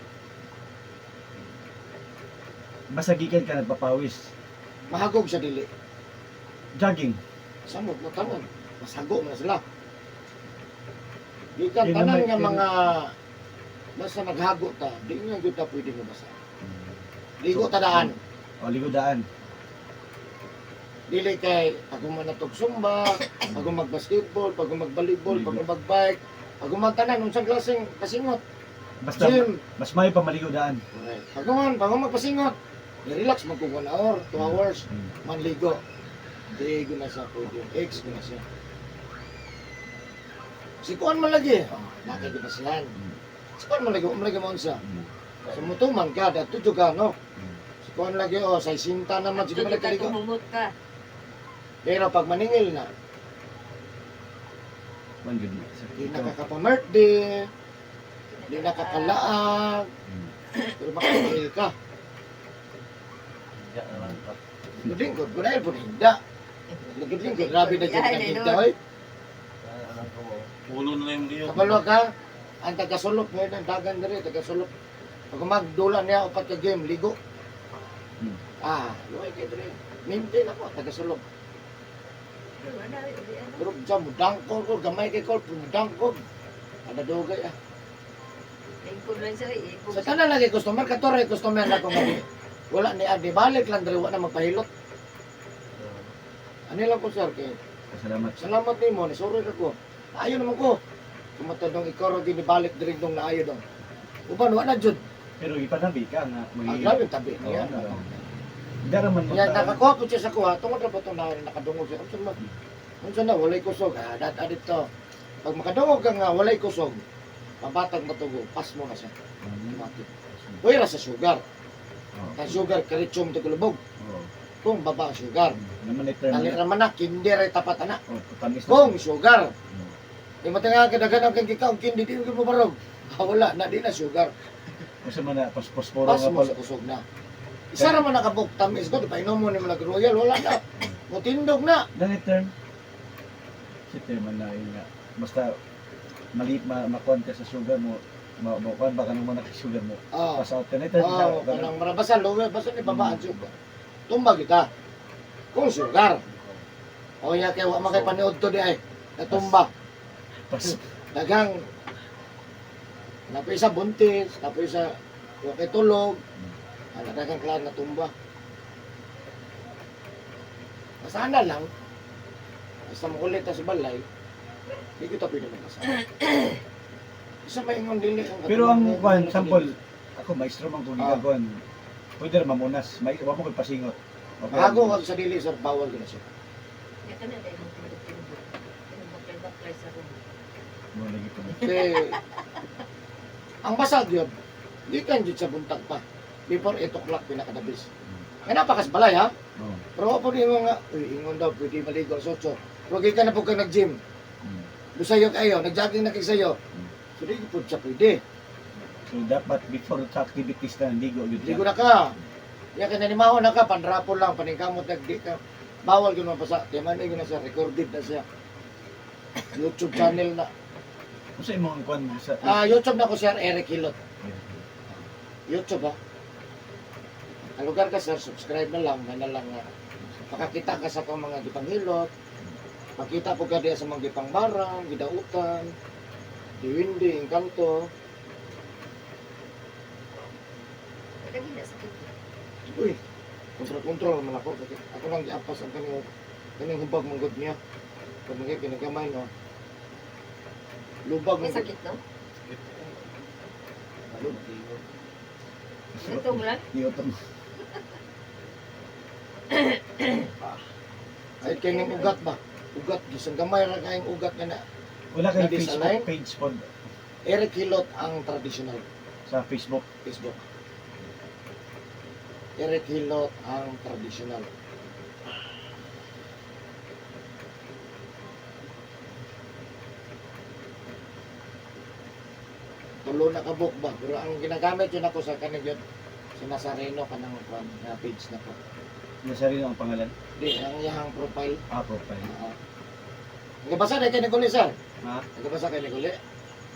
Basta gikan ka nagpapawis. Mahagog sa dili. Jogging. Samot na tanan. Masago man na sila. Gikan Yun tanan naman, nga yun- mga basta naghago ta, di nga gyud ta pwede mabasa. Ligo ta daan. O ligo daan. Dili kay pag humanatog zumba, pag mag-basketball, pag mag-volleyball, pag mag-bike, pag humagtanan unsang klaseng pasingot, Basta gym. mas may pa maligo daan. Correct. Pag human, pag magpasingot, relax mag 1 hour, 2 hours, manligo. Di na siya pwede. X na siya. Si Kuan man lagi. Oh, nakay na siya. Si Kuan man lagi, umlagi mo unsa. Sumutuman ka, dato juga no. Si Kuan lagi, oh, sa isinta naman, sige Tudto man ka kaligo. tumumot ka. Pero pag maningil na, Man gyud. di nakakapa-birthday, di nakakalaag, pero makamahil ka. Diyan na lang ka. Lingkod, wala po hinda. Lingkod, lingkod, grabe na dyan Ay, ang hinda, oy. Ano lang ko. Ulo na lang yung liyo. Kabalo ka, ang taga-sulok ngayon, ang dagan diri, taga-sulok. Pag magdula niya, upat ka game, ligo. Ah, luhay kayo diri. Maintain ako, taga-sulok. Pero sa mudangkog ko, gamay kay ko, mudangkog. Ada dugay ah. Lingkod lang siya, ipog. Sa tanan lagi customer, katore customer na ko nga di. Wala ni adi balik lang diri wa na magpahilot. Ano lang ko sir kay Salamat. salamat nimo ni sorry ka ko. Ayo naman ko. Tumatod dong ikaw ra gini balik diri dong naayo dong. Uban wa na jud. Pero ipanabi ka nga Ang grabe yung tabi niya. Oo, Dara man Kaya nakakuha po siya sa kuha, tungod ra pa itong na, nakadungog siya. Unsa man? Unsa na, walay kusog. Ah, dat adit to. Pag makadungog ka nga, walay kusog, mabatag matugo, pas mo na siya. Automatic. Uy, ra sa sugar. Ang sugar, karitsum to kulubog. Oo. Kung baba ang sugar. Naman ay term. Dali ra man na, kindi ra tapat ana. Oh, tamis na. Kung sugar. Di mo tinga kadagan ang kang kikaong kindi, di mo barog. Ah, wala, na di na sugar. Unsa man na posporo Pas nga mo pala. sa kusog na. Isa ra man nakabuk tamis ko, di pa inom mo ni mga royal, wala na. Mutindog na. Dali term. Si term man na yun nga. Basta mali ma makuan ka sa sugar mo, ma makuan baka naman na sugar mo. Ah. Pass out ka na term. Oo, kanang marabasa, luwi, basta ni babaan sugar. Tumba kita. Kung sugar. O ya kay wa makay paniod to di ay. Natumba. Pas Daghang napoy sa buntis, napoy sa wa kay tulog. Ana daghang klan natumba. Sana lang basta makulit ta sa balay, di kita pwede magbasa. Isa maingon dili ang Pero ang katulog. kuan sample ako maestro man kung Ah. gikakuan. Pwede ra mamunas, may wa mo koy pasingot. Okay. Hago kag sa dili sir, bawal gina siya. Kaya ka na dahil mong tindog-tindog. Baklay-baklay sa room. Mo lagi po. Kay ang basag yun, gikan jud sa buntag pa. Before 8 o'clock pinakadabis. Nga napakas balay ha. Oh. Pero po di mo nga, uy, ingon daw, pwede maligo sa 8. Pero gikan na po ka nag-gym. Lusayo kayo, nag-jogging na kayo sa'yo. So di po siya pwede. So dapat before sa activities na ligo gyud. Ligo na ka. Ya ka nanimaho na ka, panrapo lang, paningkamot nagdi ka. Bawal yun mapasa. Kaya man yun na siya, recorded na siya. YouTube channel na. Unsa imong kuan sa Ah, YouTube na ko sir Eric Hilot. YouTube ah. Ang lugar ka sir, subscribe na lang, na lang nga. Makakita ka sa kang mga gipanghilot. Makita po ka diya sa mga gipangbarang, gidautan, diwindi, engkanto. Lagi na sakit. Uy, kontrol-kontrol man ako. Kasi ako lang giapas ang kaning kaning hubag manggod niya. Pag mga kinagamay no. Lubag May manggod. sakit no? Ito mo lang. Niutong. Ay kaning ugat ba? Ugat gisang gamay ra kayong ugat nga na. Wala kay Nabis Facebook align? page pod Eric Hilot ang traditional sa Facebook. Facebook. Eric Hilot ang traditional. Tulo na kabuk ba? Pero ang ginagamit yun ako sa kanig yun, sa Nazareno kanang kwan nga page na ko. Nazareno ang pangalan. Di, ang iyang profile. Ah, profile. Oo. Nagabasa na kay Nicole, sir. Ha? Nagabasa kay Nicole.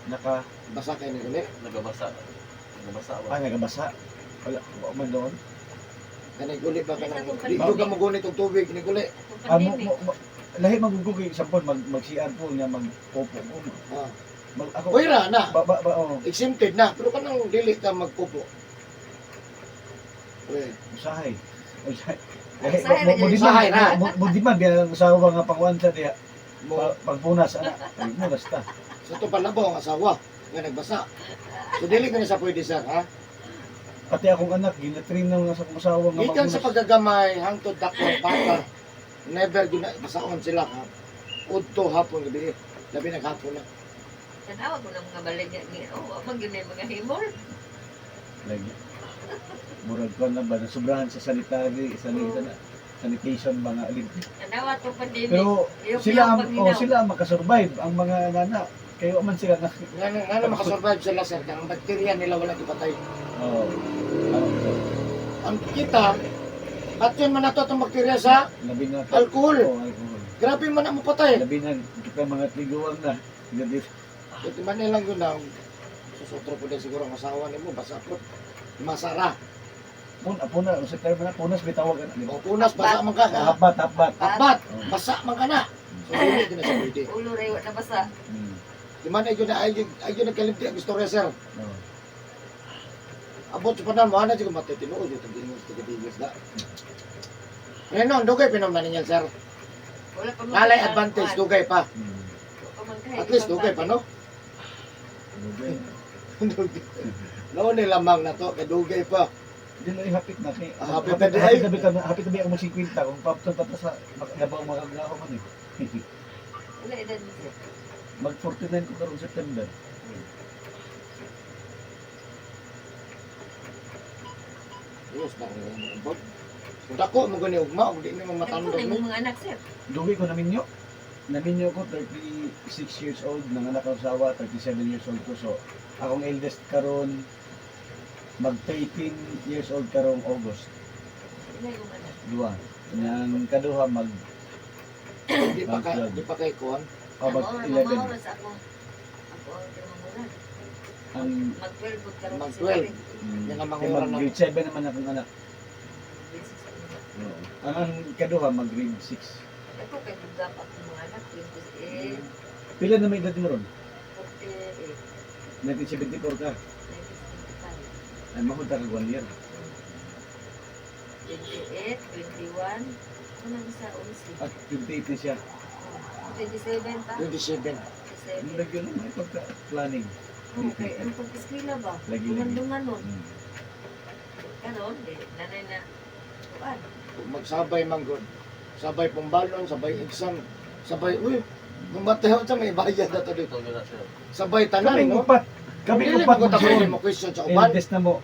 Naka Basa kay Nicole. Nagabasa. Nagabasa ba? ah, nagabasa. Wala wa man doon. Kanay guli ba kanang Sa di ka mo gunit og tubig ni Guli. Atong Ah, mo, pandemic. mo, mo, lahi magugugay sampon mag mag CR po niya mag popo mo. Ah. Mag ako Uy ra na. ba ba, ba oh, Exempted na, pero kanang dili ka magpupo. Uy, usahay. Usahay. Lahi Usahay mo, mo, ra di yun. Usahay man ra. mo di man biya ang usawa nga pangkuan sa diha. mo Pagpunas ana. Pagpunas ta. sa to palabaw ang asawa nga nagbasa. So dili ka na sa pwede sir, ha? Pati akong anak ginatrain na nga sa akong asawa nga Gikan sa magpunas. paggagamay hangtod dako bata. Never gyud na basaon sila ha. Udto hapon gabi. Labi naghapon na. Tanawa ko ng mga balay niya. Oh, wa man gyud na yung mga himol. Lagi. Murag ko na ba nasubrahan sa sanitary sanitation mga alin. Tanawa itong pandemic. Pero Liyok-liyok sila ang oh, paghinaw. sila ang makasurvive ang mga nana. Kayo man sila na. Nga na makasurvive sila sir, kaya ang bakterya nila wala gipatay. Oh. Ano to? Ang kita, at yun man nato itong bakterya sa Labi na alcohol. Oh, alcohol. Grabe man ang mapatay. Labi na kita mga triguan na. Gabi. Ito man nilang yun na, susutro po din siguro ang asawa nimo, basa po. Masara. Puna puna sa term na punas bitawag ana. O punas, basa man ka. Ha? Habat habat. Abat, basa man ka na. So, dili yun na sa pwede. Ulo rin, wa na basa. Di man ay yun na, ay yun nagkalimti ang istorya, sir. Oh. Abot sa panan mo, ana siya matay tinuod yung tag-ingos, tag-ingos da. Renon, dugay pinom na ninyo, sir. Wala pa man Nalay kay- advantage, dugay pa. Wala pa man kay- At least dugay pa, no? Dugay. Dugay. Noon ni lamang na to, kay dugay pa. Di na hapit na kay. Ah, hapit na di ay. Hapit na bi ako mag 50 kung papton pa ta sa labaw makaglaho man eh. Wala edad mo, sir. Mag 49 ko karong September. Diyos na ang ubod. Kung dako mo gani ugma, ug di ni mo Nagpo matandog na ni. yung mga anak, sir. Dugay ko naminyo. Naminyo ko 36 years old, nanganak ako sa asawa, 37 years old ko. So, akong eldest karon mag 13 years old karong August. Wala yung anak. Duha. Nang kaduha mag Di pa kay kuan. oh, mag Ako, 11. mamaoras ako. Ako ang tinamanguran. Ang Mag-12 po karon Mag-12. si Larry. Yung ang kay mangura mag na. grade 7 naman akong anak. Grade six ako na. Oo. Ang kaduha mag grade 6. Ako kay duga pa akong mga anak. 28, Pila na may edad mo ron? 48, 1974 ka. 1975. Ay mahunta ka 1 year. 28, 21, ano nang isa, 11. At 28 na siya. 27 pa. 27. Ang 27. lagyo naman may pagka-planning. Okay, ang pag-eskwela ba? Lagi, lagi. Dungan-dungan nun. Mm. Karon, di, nanay na, kuan. Kung magsabay man gud. Sabay pumbalon, sabay exam, sabay uy, Kung batayon sa may bayad na to dito. Ito yun na sir. Sabay tanan, Kaming no? upat. Kaming Dili upat mo ko magsuon. mo question sa uban. Eldest na mo,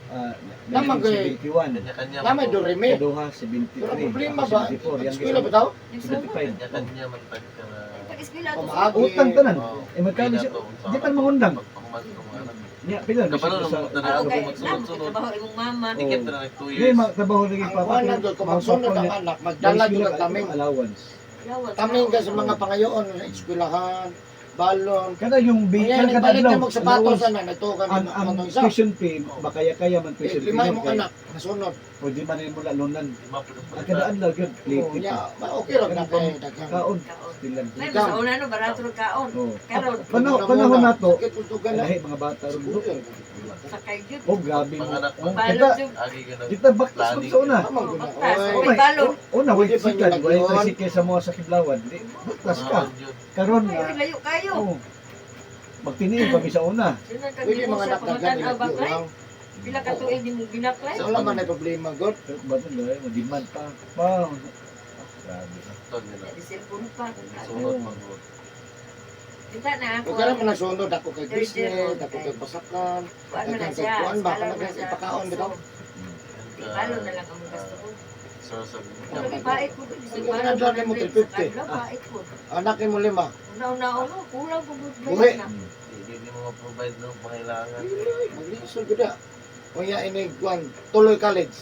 Tama ko eh. 1971. Kanya-kanya. Tama, man to. do re mi. Kaduha, 73. Pero ang problema Ako, ba? 74. Yang Eskwela ba tao? 75. Kanya-kanya man tag ka na. Pag-eskwela to. Pamaagi. Utang tanan. Oh, Eh, magkano hindi siya? na to, unsa Di ka man to, mangundang. pagpahuman ko mga anak. Nya, pila Kabalo na na sa mo Ah, Ano, okay. kung magsunod-sunod. Namo, trabaho imong mama. Oh. Dikit na like 2 Hindi, years. magtrabaho lagi Ang pa. kuwan na doon, kung magsunod ang anak, magdala doon ang taming. Allowance. Lawas. Taming ka sa mga pangayoon, sa eskwelahan, balon. Kada yung Kaya kada nagpalit adlaw, na mo sapatos allowance. na, nagtuo ka Ang ng ang ang isa. tuition fee, bakaya-kaya man tuition Eh, fee. lima no, imong kay anak, nasunod. Pwede man rin mula lunan. Lima po Ang kada adlaw yun, plate Oh, ito. nya, okay ra na kay daghang. Kaon, Kaon. stilan. May mas una no barato ro kaon. Oh. Karon Panahon panahon na to, Sakit tutugan na. lahi mga bata ron. Siguro. Sakay jud. Oh, grabe mo. Mga anak Oh, Balot kita jud. Agi ka na. kita baktas man sa una. Tamang guna. Baktas. Oy. Oh, May balot. Una, wait Pwede ba sikan, nyo wala lagyon? tricycle sa mga sa Kiblawan. Di, baktas ka. Karon Ay, nga, layo kayo. oh, magtiniil pa mi sa una. Sino kag Pwede mo mga siya anak daghan pamatan nila baklay? lang. Pila ka tuig nimo ginaklay? Wala man ay problema god. Pero ba ito, mo demand pa. Pa. Ah, grabe. Di cellphone pa. Sunod man gud. Kita na ako. Kung kailan man nagsunod ako kay Third year business, old ako kay. kay basakan. Kuan man na Daghang kay siya. kuan ba Scholar kanang na siya. ipakaon bitaw. Balo na lang ang gasto ko. Sir, sa Pero gipait ko bisag Ang balo adlaw nimo 350. Pait ko. Anak nimo lima. Una-una uno kulang ko gud Buhi. na. Hindi mo ma-provide ng pangailangan. Maglisod gud. Unya ini kuan tuloy college.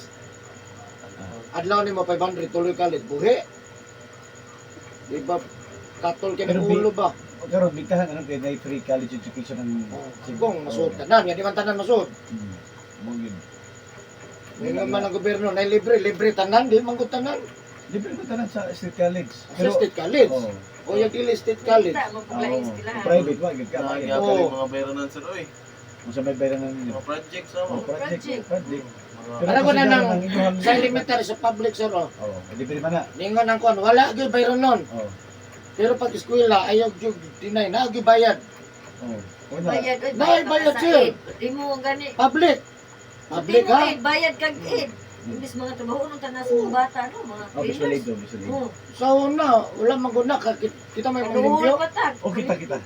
Adlaw nimo 500 tuloy college buhi. Di ba katol kay Pero ng ulo ba? Karon bitahan ano kay nay free college education ang Oh, Kung masuot tanan, nga di man tanan masuot. Mo yun. Ngayon man ang gobyerno na libre, libre tanan, di man gud tanan. Libre ko tanan sa state college. Sa state college. Oh, O yung dili state college. Kita mo paglaing oh, sila. private wa gyud ka Lagi bayad. ako Oo. yung mga bayaran sir, oy. Unsa may bayaran ninyo? Mga projects Oh, oh. project, Project. project. Mga Pero Alam ko na kasi nang- ang inyong- Sa elementary, sa public sir, oh. Oh, libre man na. Ningon ang kuan, wala gyud bayron nun. Oh. Pero pag eskwela, ayaw gyud deny, na gyud bayad. Oh. Una. Bayad oy, Dahil bayad ka bayad, sa sir. aid. Di mo gani. Public. Public Di mo ha. aid, bayad kag aid. Imbis mga trabaho nung tanas mga bata no, mga Oh, visual aid, oh, visual aid. Oh, Sa una, wala man gud na kita may kanuhol limpyo. pa tag. Oh, kita kita.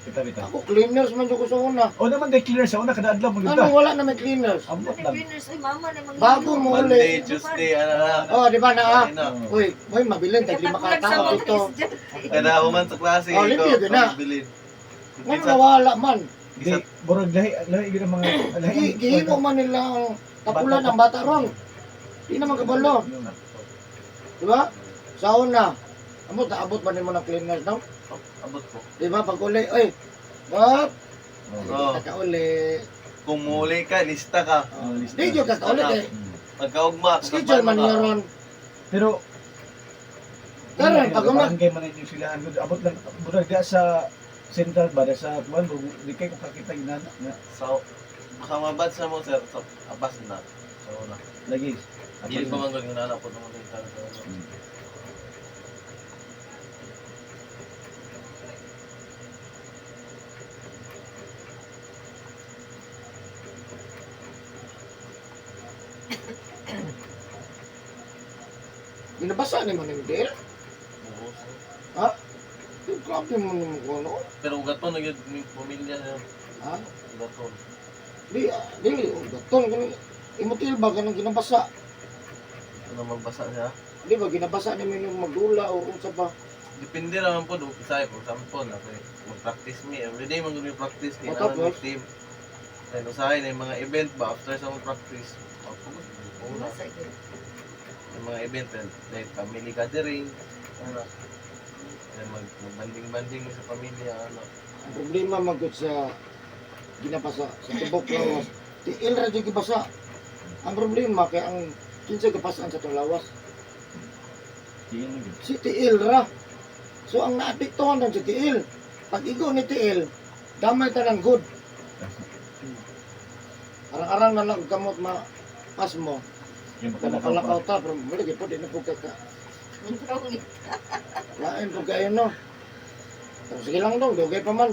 Kita kita. Ako cleaners man jud ko sa una. Oh, naman day clear sa una kada adlaw mo gyud Ano ta. wala na may cleaners. Amot Ano lang. cleaners oy mama na mga Bago mo Monday, uli. Tuesday, ano na. Oh, di ba na ah? Ano na. Oh. Uy, uy, mabilin tag lima ka tao dito. Kada human sa klase, Oh, limpyo ikaw, gyud na. bilin. Ngano nawala man. Di burag lahi lahi gyud ang mga lahi. Gihimo man nila ang tapulan ang bata ron. Di naman kabalo, di ba? Sa una, amot abot ba nimo ng cleaners no? Abot ko. Di ba pag uli, oy. Bop, Oh. Oh. kita ka uli. Kung muli ka, lista ka. Oh, lista. Di jud ka kauli kay Pagkaugma, schedule man niyo ron. Pero Karon pag uma barangay man ninyo silahan gud abot lang murag diya sa central ba diya sa kuan di kay ko kakita ginana nga So, baka mabad sa mo, sir. So, abas na. So, na. lagi. Dili pa man gud nga po naman yung tanong sa una. ginabasa ni mo ni Del. Oo, sir. Yung grabe mo nimo ko no. Pero ugaton na gyud may pamilya sir. Ha? Ugaton. Di dili gaton kini imutil ba kanang ginabasa? Ano magbasa siya? Di ba ginabasa ni mo yung magdula o unsa ba? Depende naman po, umpisa for example, na kay mag-practice me. Everyday man gud practice kay O, naman tapos? may team. Then usahay na yung mga event ba after sa mga practice. Ako una yung mga event eh, like family gathering, ano. Then magbanding-banding sa pamilya ano. Ang problema man gud sa ginabasa sa tibok lawas. Tiil ra jud gibasa. Ang problema kay ang kinsa gabasaan sa tong lawas? Si tiil ra. So ang naapektuhan lang si tiil. Pag igo ni tiil, damay tanan good. Arang-arang na lang gamot ma pas mo. Yung Kung makalakaw ta, pero balik po, di na po kaka. Lain po kayo, no? Pero sige lang daw, dugay pa man.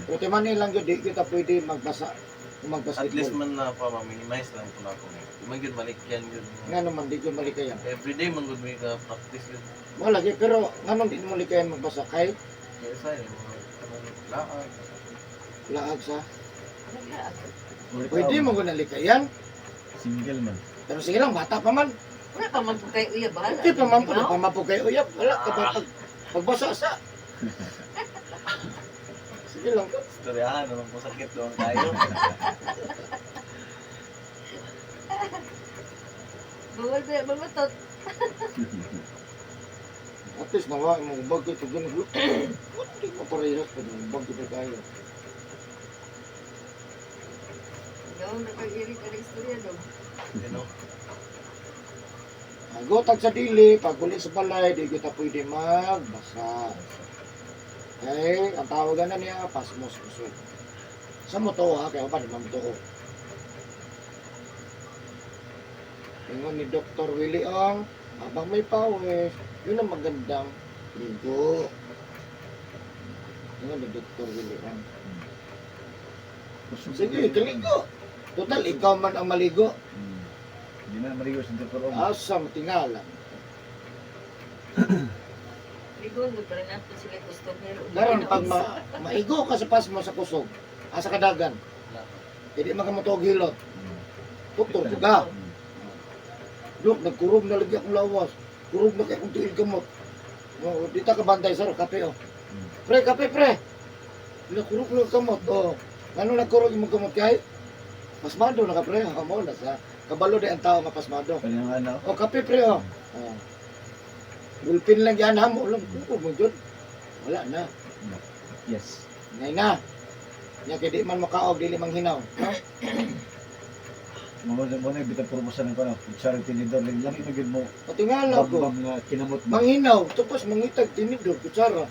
Pero ti man lang yun, di kita pwede magbasa o At least magbasketball. man na pa ma-minimize lang po na ako. Di man gyud malikyan gyud. Nga naman, di ko malikayan. Everyday man gud may ka practice gyud. Wala, lagi, pero nga naman di mo likayan magbasa. Kay, Kaya sa yung mga kanang laag. Laag sa. Naglaag. Pwede mo gunalikayan. Single man. Pero sige lang, bata pa man. Wala pa man po kayo uyab bahala. Hindi pa man po, pa man po kayo uyab. Wala ka ba pagbasa sa. Sige lang. Istoryahan, naman po sakit doon tayo. Bawal ba mamutot. At least nawa, imong bag ito ganun. Hindi mo parehas pa yung bag ito tayo. Ikaw na pag-irig ang istorya do. You know? Agotag sa dili, pag uli sa balay, di kita pwede magbasa. Okay, ang tawagan na niya, pasmos kusog. Sa mo to ha, kaya pa di man to. Ingon ni Dr. Willie Ong, habang may pawis, yun ang magandang ligo. Ingon ni Dr. Willie Ong. Sige, kaligo. Total, ikaw man ang maligo. Hindi na marigo sa Dr. Ong. Asa matingala. Ligon mo para nato sila customer. Karon pag maigo ka sa pasmo sa kusog, asa kadagan, Wala. hindi man ka mo hilot. Doktor ka. Dok, nagkurog na lagi akong lawas. Kurog na kay akong tiil gamot. Oh, di ta ka bantay sir, kape oh. Pre, kape pre. Nagkurog na kamot oh. Ano nagkurog imong kamot kay? Pasmado na ka pre, ha mo na sa. Kabalo di ang tao nga pasmado. Kanyang ano. O kape pre oh. Oh. Gulpin lang yan ha mo lang kurog mo jud. Wala na. Yes. Ngay na. Nya kay di man makaog dili manghinaw, no? Mo mo na bitag promosan ng ano, charity ni Don. Lami magid mo. Patingala ko. Bambam nga kinamot mo. Manghinaw, tapos mangitag tinidor, kutsara.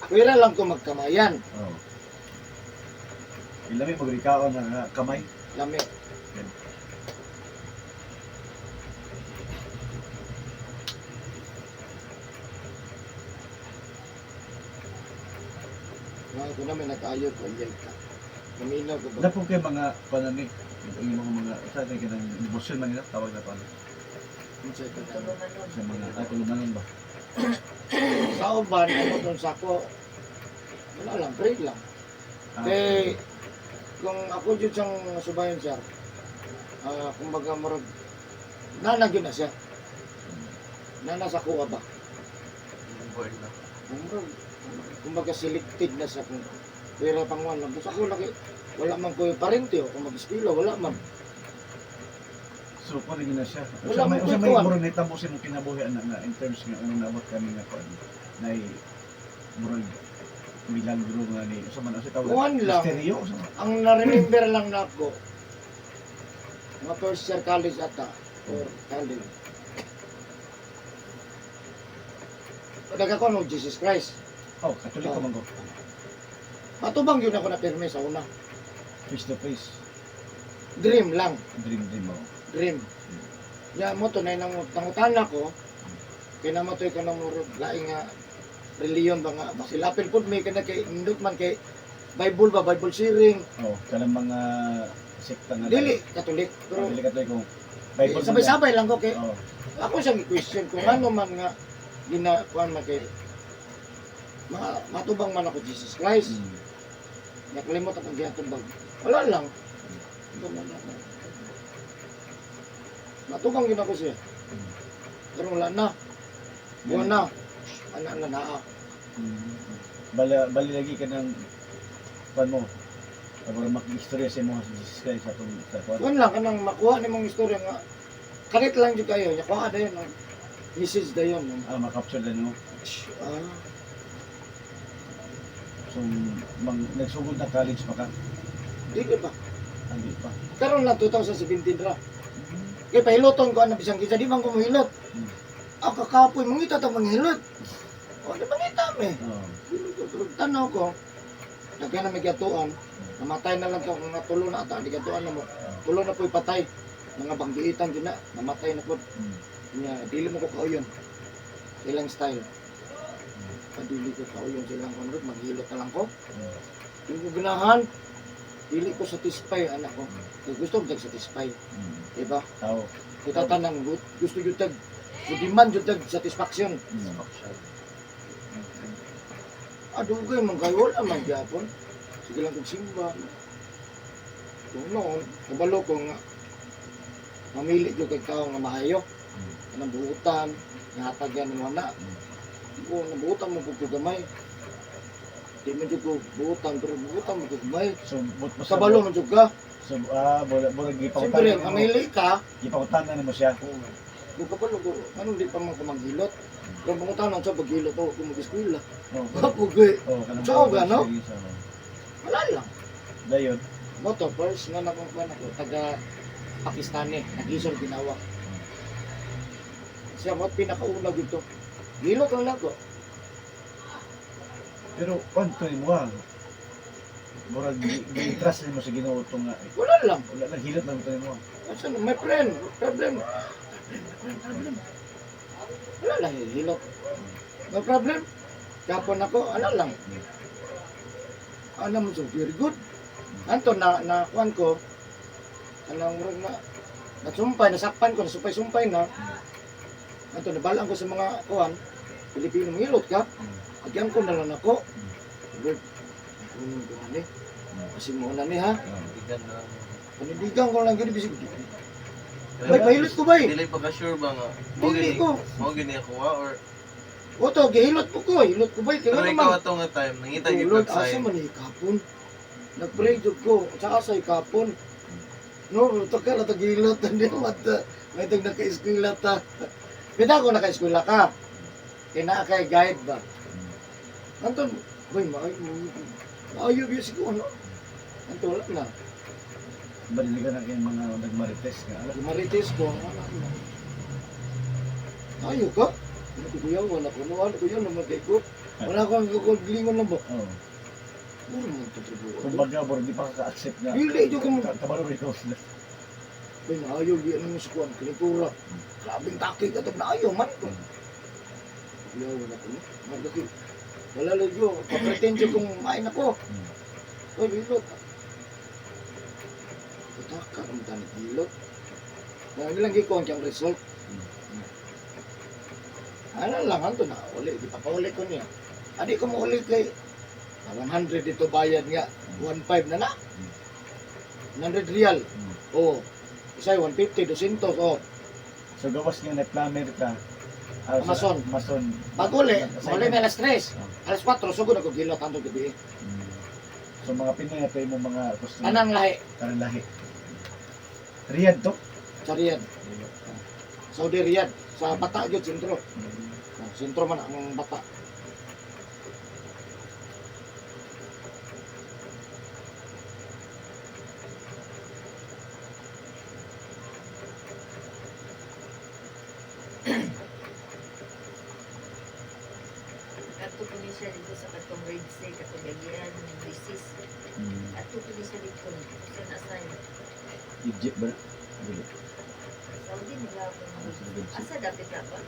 Pwera lang ko magkamayan. Oh. Ilami magrikaon nga kamay. Lami. Mga ko namin nag-ayo ko, iyay ka. Maminaw ko ba? Wala po kay mga panamik, yung mga sa atin kanang devotion man nila tawag na pa ano, Unsay ka ka? sa mga tulumanon ba. Sa uban, ano doon sa ako, wala lang, pray lang. Ah, Kay, kung ako dyan siyang subayon sir, kumbaga murag, nana yun na siya. Nana sa kuha ba? Born na. Murag, kumbaga selected na siya kung pera pang wala. Basta ako laki, wala man ko yung parente o kung mag-eskwela, wala man. So ko rin na siya. Wala Usa may man usa may kuwan. murag nitamo sa imong kinabuhi ana nga in terms nga anong naabot kami nga kuan nay murag milagro nga ni usa man usa tawag. Kuwan lang. Misteryo usa man. Ang na-remember lang na ako, mga first year college ata, or college. Nagkakuha mo, Jesus Christ. Oh, Katoliko man ko. Matubang yun ako na pirmi sa una. Face to face. Dream lang. Dream dream mo. Dream. Ya mo to na nang nangutana ko kay namo to'y kanang murag laing nga reliyon ba nga basilapin pud may kana kay indot man kay Bible ba Bible sharing Oh, kanang mga sekta nga dili Katolik pero pero dili Katoliko. Bible man sabay-sabay lang ko kay lang. Oh. ako siyang i-question kung ano man nga ginakuan man kay mga matubang man ako Jesus Christ. Nakalimot akong giatubang. Wala lang. Matubang yun ako siya. Pero wala na. Wala na. Ana na naa. Bala, bali lagi ka ng pan mo. Para maki-istorya sa imo sa Jesus Christ atong sa kuan. Kuan lang kanang makuha ni mong istorya nga kalit lang jud kayo. Nya kuha dayon ang message dayon. Ah, makapture na no. Ah, So mang nagsugod na college pa ka. di ko ba? Hindi pa. Karon lang 2017 ra. Kay pahiloton ko ana bisan kinsa di man ko mohilot. Ako kakapoy mangita ta manghilot. O di mangita me. Oh. Tanaw ko, lagyan na may gatuan, namatay na lang to, kung natulo na ata, di gatuan na mo. Tulo na po'y patay, mga banggiitan din na, namatay na po. Nya, dili mo ko kauyon. Ilang style. Dili ko kauyon sa ilang konrod, maghilot na lang ko. Dili ko ganahan, dili ko satisfy, anak ko. Kaya gusto ko satisfy, diba? Tao. Kita tanang gusto jud tag, demand jud tag satisfaction. Ah, dugay man kayo, wala man gyapon. Sige lang kong simba. Kung noon, kabalo ko nga, mamili jud kay tao nga maayo. Kanang buutan, nga mo na. O, nabuutan mo ko gamay. Di man jud ko buutan, pero buutan mo ko gamay. So, but mo Kabalo man jud ka. So, murag Siyempre, gipangutanan nimo. mamili ka. Gipangutanan nimo siya. Oo. Kung kabalo ko, anong di pa man ko manghilot? Pero pangutanan sa paghilot ako kung mag-eskwela. Oh, Kapugoy. oh, kanang Sa ba, no? Sa Wala lang. Dayon. Moto, first nga na kung ako, taga Pakistani, nag-isol ginawa. Siya mo pinakauna dito. Gilot lang ako. Pero kwanto nimo ah. Murag gi-trust nimo sa Ginoo to nga. Eh, Wala lang. wala lang, hilot lang to nimo. Asa na, my friend, problem. Problem, problem, problem. Wala lang, hilot. No problem. Kapon ako, ala lang. Ano mo, so very good. Anto na na kuan ko, alang murag na nasumpay, nasakpan ko, nasumpay-sumpay na. Anto nabalaan ko sa mga kuan, Pilipino, ngilot ka. Agyan ko na lang ako. Lord, kunin ko na ni. Kasi mo na ni ha. Bigan na lang. Panindigan ko lang gini bisig. Bay, pahilot ko bay. Dili pa ka sure ba nga? Mo Dili gini, ko. mo gini ako ha or Oto, gihilot po ko. Hilot ko bay. pero Kaya ikaw naman. ato nga time nangita gyud Lord, kag asa sign. man ikapon. Nagpray jud ko. Sa asa ikapon. No, taka na tagilot. Hindi mata. May tag naka-eskwela ta. Pita ko naka-eskwela ka. Kaya naa kay guide ba? Anton, boy, maayo. Maayo biya siguro. No? Anton, wala na. Baliligan na kayong mga nagmarites nga. Ala, Lumarites ko, wala na. Ayo ka? Ano ko kuya, wala ko. Wala ko yun, namatay ko. Wala ko ang gagawin lang ba? Oh. Puro mo ito. Kumbaga, murag di pa ka-accept nga. Dili, di ko mo- Kabalo rin ikaw sila. Bay, naayo, di ano mo sa kuwan, kinitura. Grabing takik ato, naayo man ko. Kuya, wala ko. Magdaki. Wala lang yun. Papretend yun kung main ako. Oy, hilot. Pataka, ang tanit hilot. Dahil lang gikuhan kang result. Ano lang, anto na, uli, di pa pauli ko niya. Adi ko mo uli kay 100 dito bayad nga, 1.5 na na. 100 real. Oh, isa 150, 200, oh. So gawas nga na plumber ka. Mason. Mason. Pag uli, Sa- uli may alas 3, Oh. alas 4, sugod ako gilot anto gabi. So mga Pinoy ato yung mga customer. Anang lahi Tanang lahi. Riyadh to. sa Riyadh. Saudi Riyadh, sa Bata gyud sentro. Oh, sentro man ang Bata. Adto po ni siya dito sa katong Red Sea, katong gagian, Bisis. Adto po ni siya dito. Siya na-assign. Egypt ba? Dili. Saudi nila ako. Asa dapit na ba?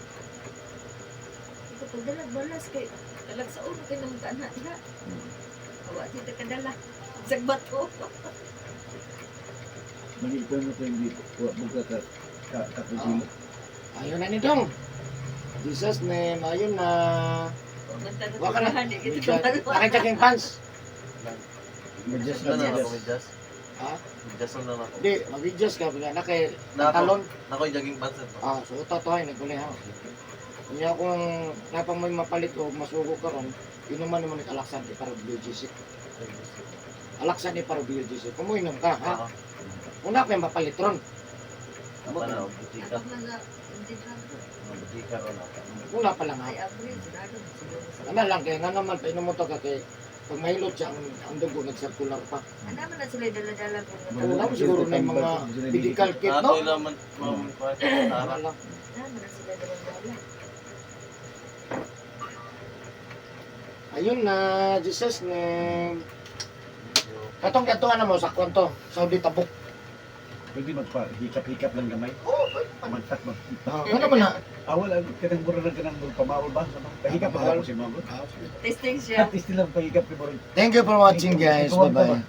Ito pagdalag balas kay dalag sa ulo kay nang kana diha. Awa di ta kadala. Sa bato. Magiging mo ko hindi wa mo ka ka ka kakugilo. Ayun na ni Dong. Jesus name, ayun na. Wa Wa ka na. Di kita kabalo. Nakita pants. Medyas Na lang na ako medyas. medyas. Ha? Medyas na lang ako. Di, mag-adjust ka. Bigla na kay Nako. talon. Nako yung jogging pants na to. Ah, suot to ay nagkulay ha. Kunya kung napang may mapalit o masugo karon, inuman naman ni alaksan ni para BGC. Alaksan ni para BGC. Kumuinom ka ha. Oo. Una kay mapalit ron. Ako na, butika. Ako mga hindi na Mga butika ron ako. Una pa lang ha. ay average sigurado siguro sa. Ano lang kay nga naman painom mo to ka kay pag mahilot siya ang dugo nag-circular pa. Ana man na sila dala-dala ko. Wala mo siguro na yung mga medical kit Ato no. ilang man mga Ano lang. Ana man na sila dala-dala. Ayun na Jesus name. Katong katuan na mo sa kwanto, Saudi Tabuk. Pwede magpa hikap-hikap lang gamay. Oh, pwede man. Magtak mag. Ah, ano man na? Ah, wala kanang mura lang kanang mura pamawol ba? Pahikap ba ako si Mamo? Testing siya. At least lang pahikap kay mura. Thank you for watching guys. Bye-bye.